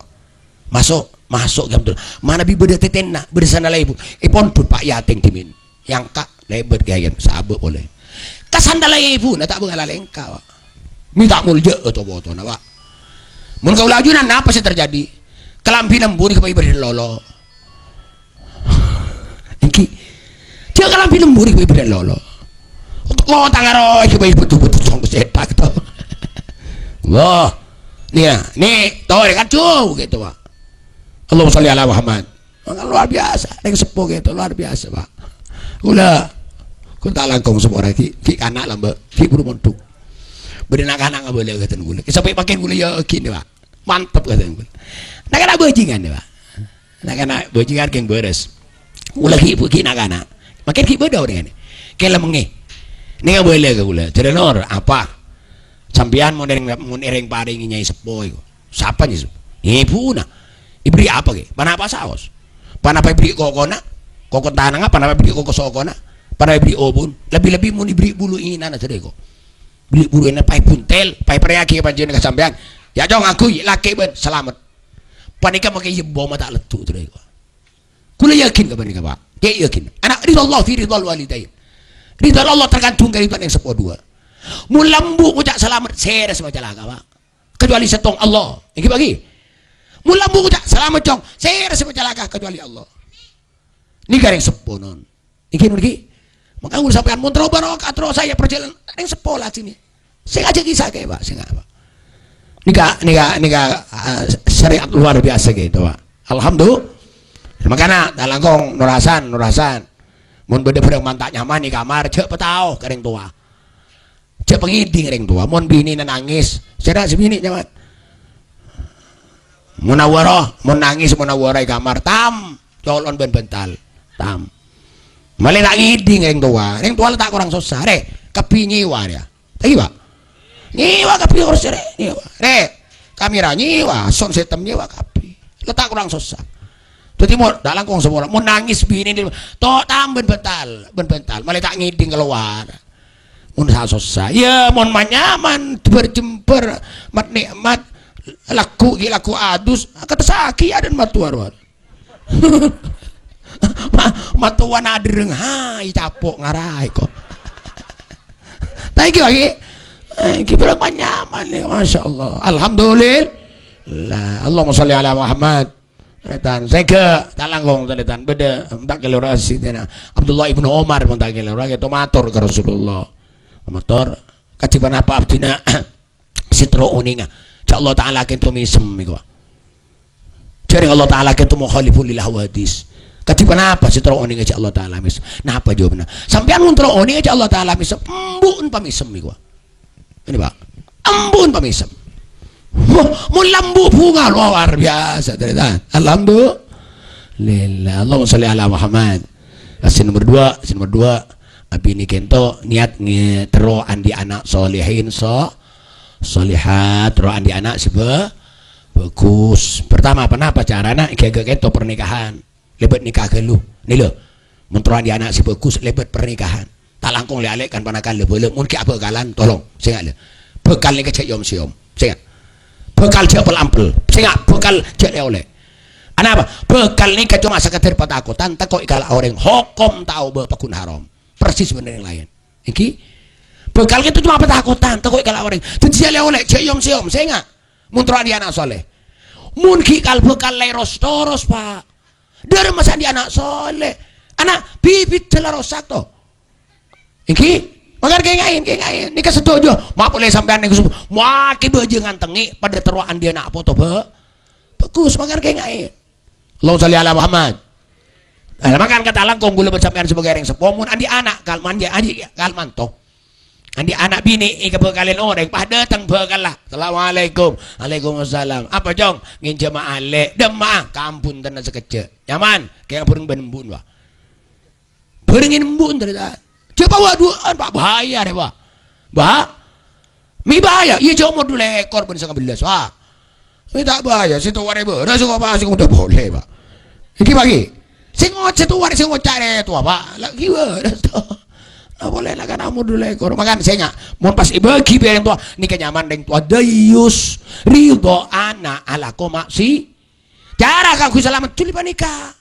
Maso', maso' Kè Abdul. Manabi bâdâ tètèna, bâdâ sandalla èbhu. Èpondhut, Pak, yatèng dhimèn. Èangka', lèbât kèyaèn, sabâ' polè. Ka sandalla èbhuna, ta' bângal alèngka, Pak. Mè' ta' molja to-potona, Pak. Mon kaulâ ajunan, napa sè terjadi? Kalambhina embu' rèya pas èbâdâ lolo. Ènggi. Jâ' kalambhina embu' rèya pas èbâdâ lolo. Lo tangaro ènggi pas èbâdâ betul song sètak to. Wah. Nia, ni, torè kan jauh gitu, Pak. Allahumma sholli ala Muhammad. Mangkana luar biasa. Rèng seppo gitu, luar biasa, Pak. Kaulâ, kaulâ ta' langkong seppo rèya, ghi', ghi' kana' lambâ', ghi' buru mondhuk. Bâdâ na'-kana' ngabâlâ ka dân kaulâ. Sampè' mangkèn kaulâ yakin, Pak. Mantep ka dân kaulâ. Na'-kana' bajingan, Pak. Na'-kana' bajingan kèng bârâs. Kaulâ ghi', ghi' na'-kana'. Mangkèn ghi' bâdâ orèng anè. Kèlem ngè. Nèng ngabâlâ ka kaulâ. Jârèya, "Nur, apa? Sampèyan mon èrèng, mon èrèng parèngè nyaè seppo èko." Sapa, Nyis? Èbhuna. Èbherri' apa, ghi? Ponapa saos? Ponapa èbherri' kokona? Koko tanangnga, ponapa èbherri' koko sokona? Ponapa èbherri' obun? Lebbi-lebbi mon èbherri' bulu inana, saudaraku. Bherri' bulu inana, pas èbuntel, pas èparèyaghi panjhennengngan ka sampèyan. Ya, Cong, ngangghuy, lakè' bân, salamet. Panèka makè yemboma ta' leddhu, saudaraku. Kaulâ yakin ka panèka, Pak. Cè' yakin. Ana ridha Allah fi ridhal walidain. Ridha Allah tergantung ka ridhana sè seppo duwâ'. Mon embu' ngoca' salamet, sèrè sè macalaka, Pak. Kecuali sèttong Allah. Ènggi, Pak, ghi? Mon embu' ngoca' salamet, Cong, sèrè sè macalaka kecuali Allah. Nèka rèng seppo, non. Ènggi, non, ghi? Maka kaulâ sampèyan mon terro barokah, terro saè parjhâlânan rèng seppo la sini. Sè ngajhâk kisah kaè, Pak, sè nga', Pak. Nèka, nèka, nèka, ah, syariat luar biasa gitu, Pak. Alhamdulillah. Mangkana, ta' langkong, Nur Hasan, Nur Hasan. Mon bâdâ bhârâng man ta' nyaman è kamar, jhâ' patao ka rèng towa. Jhâ' pangèding rèng towa. Mon binèna nangès, sèra sè binè nyaman. Munawwarah, mon nangès munawwarah è kamar, tam, colon bân bântal. Tam. Malè ta' ngèding rèng towa. Rèng towa la ta' korang sossa, rè. Kabbhi nyèwa rèya. Ta' ghi, Pak? Nyèwa kabbhi korang rè, nyèwa. Rè, kamera nyèwa, sound system nyèwa kabbhi. La ta' korang sossa. Dhâddhi mon, ta' langkong saporana. Mon nangès binè, to' tam bân bântal, bân bântal. Malè ta' ngèding kalowar. Mon sa-, sossa, ya, mon man-nyaman, berjember, mat-nikmat, lagghu' ghi' lagghu' adus, katessaghi adâ'na mattowa rowa. Ma-, mattowa nadhârâng, ha, ècapo' ngaraè ko'. Ta' ènggi, ènggi. Eh, ènggi bhârâng man-nyaman, ya, Masya Allah. Alhamdulillah. Allahumma sholli ala Muhammad. Tarètan, sèngghâ, ta' langkong, tarètan. Bâdâ, mon ta' kèlèro, Sayyidina Abdullah ibnu Umar, mon ta' kèlèro, ghi' to mator ka Rasulullah. Mator, "Kadhi ponapa abdhina sè terro onènga? Jhâ' Allah Ta'ala kènto mèsem, èko. Jhâreng Allah Ta'ala kento mukhalifun lil hawadits. Kadhi ponapa sè terro onènga jhâ' Allah Ta'ala mèsem? Napa jawabnya? Sampèyan mon terro onènga jhâ' Allah Ta'ala mèsem, embu'en pamèsem nèko. Ini, Pak. Embu'en pamèsem. Wah, mon embu' bhunga luar biasa, tarètan. Alhamdulillah. Allahumma sholli ala Muhammad. Sè nomor dua, sè nomor dua, abinè kento niat nge-, terro andi' ana' solehin, so-, solehat, terro andi' ana' sè ba-, bagus. Pertama, ponapa carana? Ghi' kento pernikahan. Lèbât nikah ghâllu. Nè, lho. Mon terro andi' ana' sè bagus, lèbât pernikahan. Ta' langkong lè-alè kan ponakan lè-bâlâ. Mon ghi' abhâkalan, tolong. Sènga', lè. Bhâkal nèka jhâ' yom-sèyom. Sènga'. Bhâkal jhâ' pel-ampel. Sènga', bhâkal jhâ' lè-olè. Anapa? Bhâkal nèka coma sakadhâr patakotan, tako' èkala' orèng. Hokom ta' obâ, paggun haram. Persis bân orèng laèn. Ènggi? Bhâkal kento coma patakotan, tako' èkala' orèng. Dhâddhi jhâ' lè-olè, jhâ' yom-sèyom. Sènga'. Mon terro andi' ana' soleh. Mon ghi' kal-, bhâkal lèros toros, Pak. Dhârâmma sè andi' ana' soleh. Ana' bibit jhâ' la rosak, to. Ènggi? Mangkana kènga'è, kènga'è. Nèka sadhâjâ. Ma' polè sampèyan nèko sub-, ma' kè bâjâ ngantengngè padâ terro andi' ana' poto bâ-, bagus. Mangkana kènga'è. Allahumma sholli ala Muhammad. Nah, mangkana kata langkong ghulâ bân sampèyan sebagai orèng seppo, mon andi' ana' kal-, mandi andi' kal manto. Andi' ana' binè' èkabhâkalè orèng, pas dâteng bhâkalla. "Assalamualaikum." "Waalaikumsalam." "Apa, Cong?" "Ngènjhâma alè'." "Dâ'emma'a?" "Kabhuntenna sakejjhâ'." "Nyaman?" "Kèng bhâreng bân embu'en, Pak." "Bhâreng embu'en, tarètan." "Jhâ' pawa duwâ'ân, Pak." "Bahaya, rè, Pak." "Bah?" "Mè' bahaya?" "Iyâ, jhâ' omor du lèkor bân sangabellâs, Pak." "Mè' ta' bahaya, sè towa rè bârâs, sè pas sè kodhu polè, Pak." Ènggi, Pak, ghi? Sè ngoca' towa rè, sè ngoca' rè towa, Pak. La ghi bârâs, to. La polè na' kana' omor du lèkor. Mangkana sènga', mon pas èbâghi bi' rèng towa, nèka nyaman rèng towa dayus, ridho ana' alako maksi-, cara kaangghuy salamet jhuli panèka.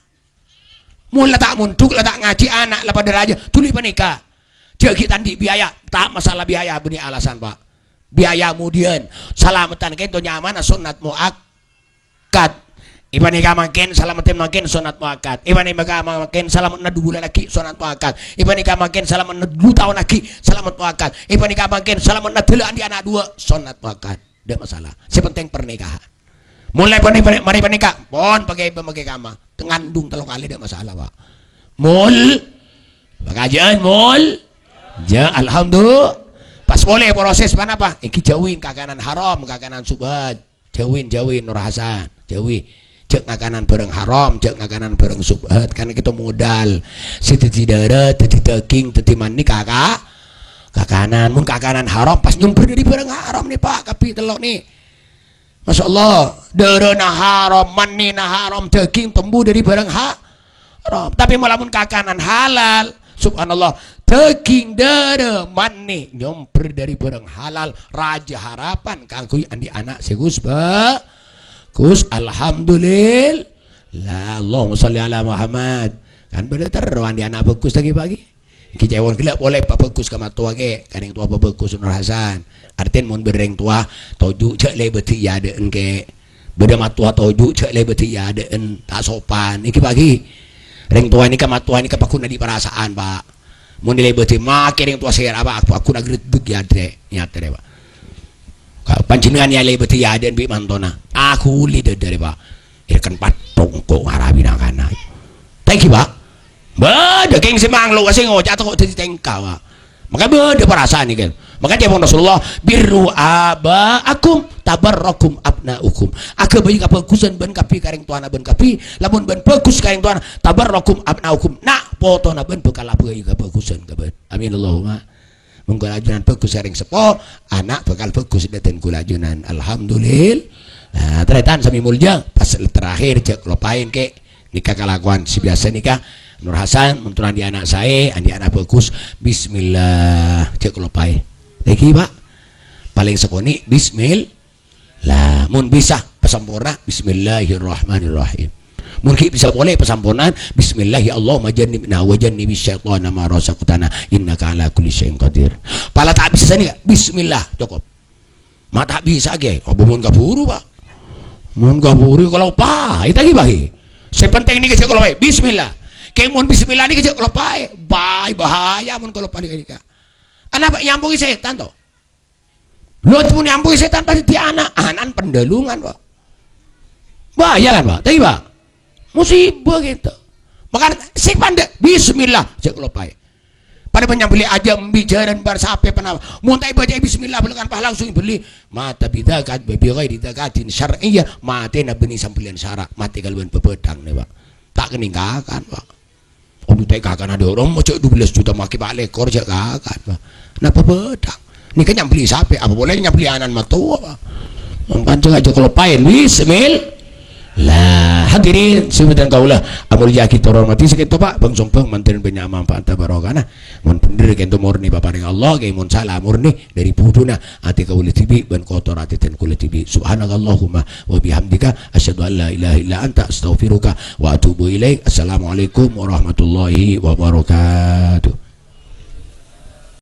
Mon la ta' mondhuk, la ta' ngajhi, ana' la padâ rajâ, jhuli panèka. Jhâ' ghi' ta' andi' biaya, ta' masalah biaya, bânnè alasan, Pak. Biaya kemudian, salameddhân kento nyamana sunnat muakkad. Èpanèka mangkèn, salameddhân mangkèn sunnat muakkad. Èpanèka mangkèn, salameddhân du bulân aghi' sunnat muakkad. Èpanèka mangkèn, salameddhân du taon aghi', sunnat muakkad. Èpanèka mangkèn, salameddhân dâlâ andi' ana' duwâ', sunnat muakkad. Ndak masalah. Sè penting pernikahan. Mon la pernikahan, mari pernikahan, pon pakai pemakai kama. Ngandung tello kalè ndak masalah, Pak. Mul. Pakajâ'ân mul. Ya, alhamdulillah. Pas polè proses ponapa? Ènggi jhâuwi kakanan haram, kakanan subhat. Jhâuwi, jhâuwi, Nur Hasan. Jhâuwi. Jhâ' ngakanan bhârâng haram, jhâ' ngakanan bhârâng subhat. Kan kento modal. Sè dhâddhi dârâ, dhâddhi dâging, dhâddhi mani kaka-, kakanan. Mon kakanan haram, pas nyombher dâri bhârâng haram nè, Pak. Kabbhi tello' nè. Masya Allah, dârâna haram, manina haram, dâging tombu dâri bhârâng ha-, haram. Tapè mon-, lamon kakanan halal, subhanallah, dâging, dârâ, mani nyombher dâri bhârâng halal, rajâ harapan kaangghuy andi' ana' sè ghus ba-, ghus, alhamdulillah. Allahumma sholli ala Muhammad. Kan bâdâ terro andi' ana' bhâghus laghi, Pak, ghi. Ènggi ca'èpon ghellâ' polè pabhâghus ka mattowa, Kè. Ka rèng towa pabhâghus, Nur Hasan. Artèna mon bâdâ rèng towa toju' jhâ' lèbâdhi è adâ'ân, Kè. Bâdâ mattowa toju' jhâ' lèbâdhi è adâ'ân, ta' sopan. Ènggi, Pak, ghi. Rèng towa nèka, mattowa nèka paggun andi' parasaan, Pak. Mon èlèbâdhi makè rèng towa sèra, Pak, paggun agreddhek è adâ', è atèrè, Pak. Ka-, panjhennengngan èlèbâdhi è adâ'ân bi' mantona. Aghuli dâdârè, Pak. Èrekken pathong ko' ngarabi na'-kana'. Ta' ènggi, Pak. Bâdâ kèng sè manglo, sè ngoca' tako' dhâddhi tèngka, Pak. Maka bâdâ parasaan nèka. Maka ca'èpon Rasulullah, "Birru aba'akum tabarrakum abna'ukum." Aghâbây kabhâghusân bân kabbhi ka rèng towana bân kabbhi. Lamon bân bhâghus ka rèng towana, tabarrakum abna'ukum. Na' potona bân bhâkal aghâbây kabhâghusân ka bân. Amin Allahumma. Mon kaulâ ajunan bhâghus ka rèng seppo, ana' bhâkal bhâghus dâteng kaulâ ajunan. Alhamdulillah. Nah, tarètan sami molja, pas terakhir jhâ' kaloppaè, Kè. Nèka kalakowan sè biyasa nèka. Nur Hasan, mon terro andi' ana' saè, andi' ana' bhâghus, bismillah, jhâ' kaloppaè. Laghi, Pak. Palèng sakonè', bismillah. Mon bisa, pasamporna, bismillahirrahmanirrahim. Mon ghi' bisa polè, pasampornaan, bismillah, ya Allahumma jannibna wa jannibis syaitana ma razaqtana, innaka ala kulli syai'in qadir. Pala ta' bisa nèka, bismillah, cokop. Ma' ta' bisa, Kè. Apa mon kabhuru, Pak? Mon kabhuru, kaloppaè, ta' ghi, Pak, ghi. Sè penting nèka jhâ' kaloppaè. Bismillah. Kè mon bismillah nèka jhâ' kaloppaè. Bâi, bahaya mon kaloppaè nèka. Anapa nyambungi sètan, to? Lho, mon nyambungi sètan pas dhâddhi ana'. Ana'na pendalungan, Pak. Bahaya kan, Pak? Tapi, Pak, musibah gitu. Makanya sing pandek, bismillah, cek lupae. Pada penyambeli aja bijaran bar sape penapa. Mun tak baca bismillah, belum kan, Pak, langsung beli. Mata bidakat, babi ghairi dakatin syar'iyyah, mati nabi ini sambelian sara, mati kaluan bebedang nih, Pak. Tak keningkakan, Pak. Om tak kakan ada orang mau cek dua belas juta, maki pak lekor cek kakan, Pak. Napa bebedang? Ini kan nyambeli sape, apa boleh nyambeli anan matoa, Pak? Mangkan cek aja kalau pain, bismillah. Lah, hadirin, sebutan kaulah, amul yaki hormati sekitu, Pak, bang sombang manten banyak manfaat barokana. Mun bener kento murni paparing Allah, kayak mun salah murni dari buduna, ati kaula dibi' ban kotor ati dan kula dibi'. Subhanakallahumma wa bihamdika, asyhadu an la ilaha illa anta, astaghfiruka wa atubu ilaik. Assalamualaikum warahmatullahi wabarakatuh.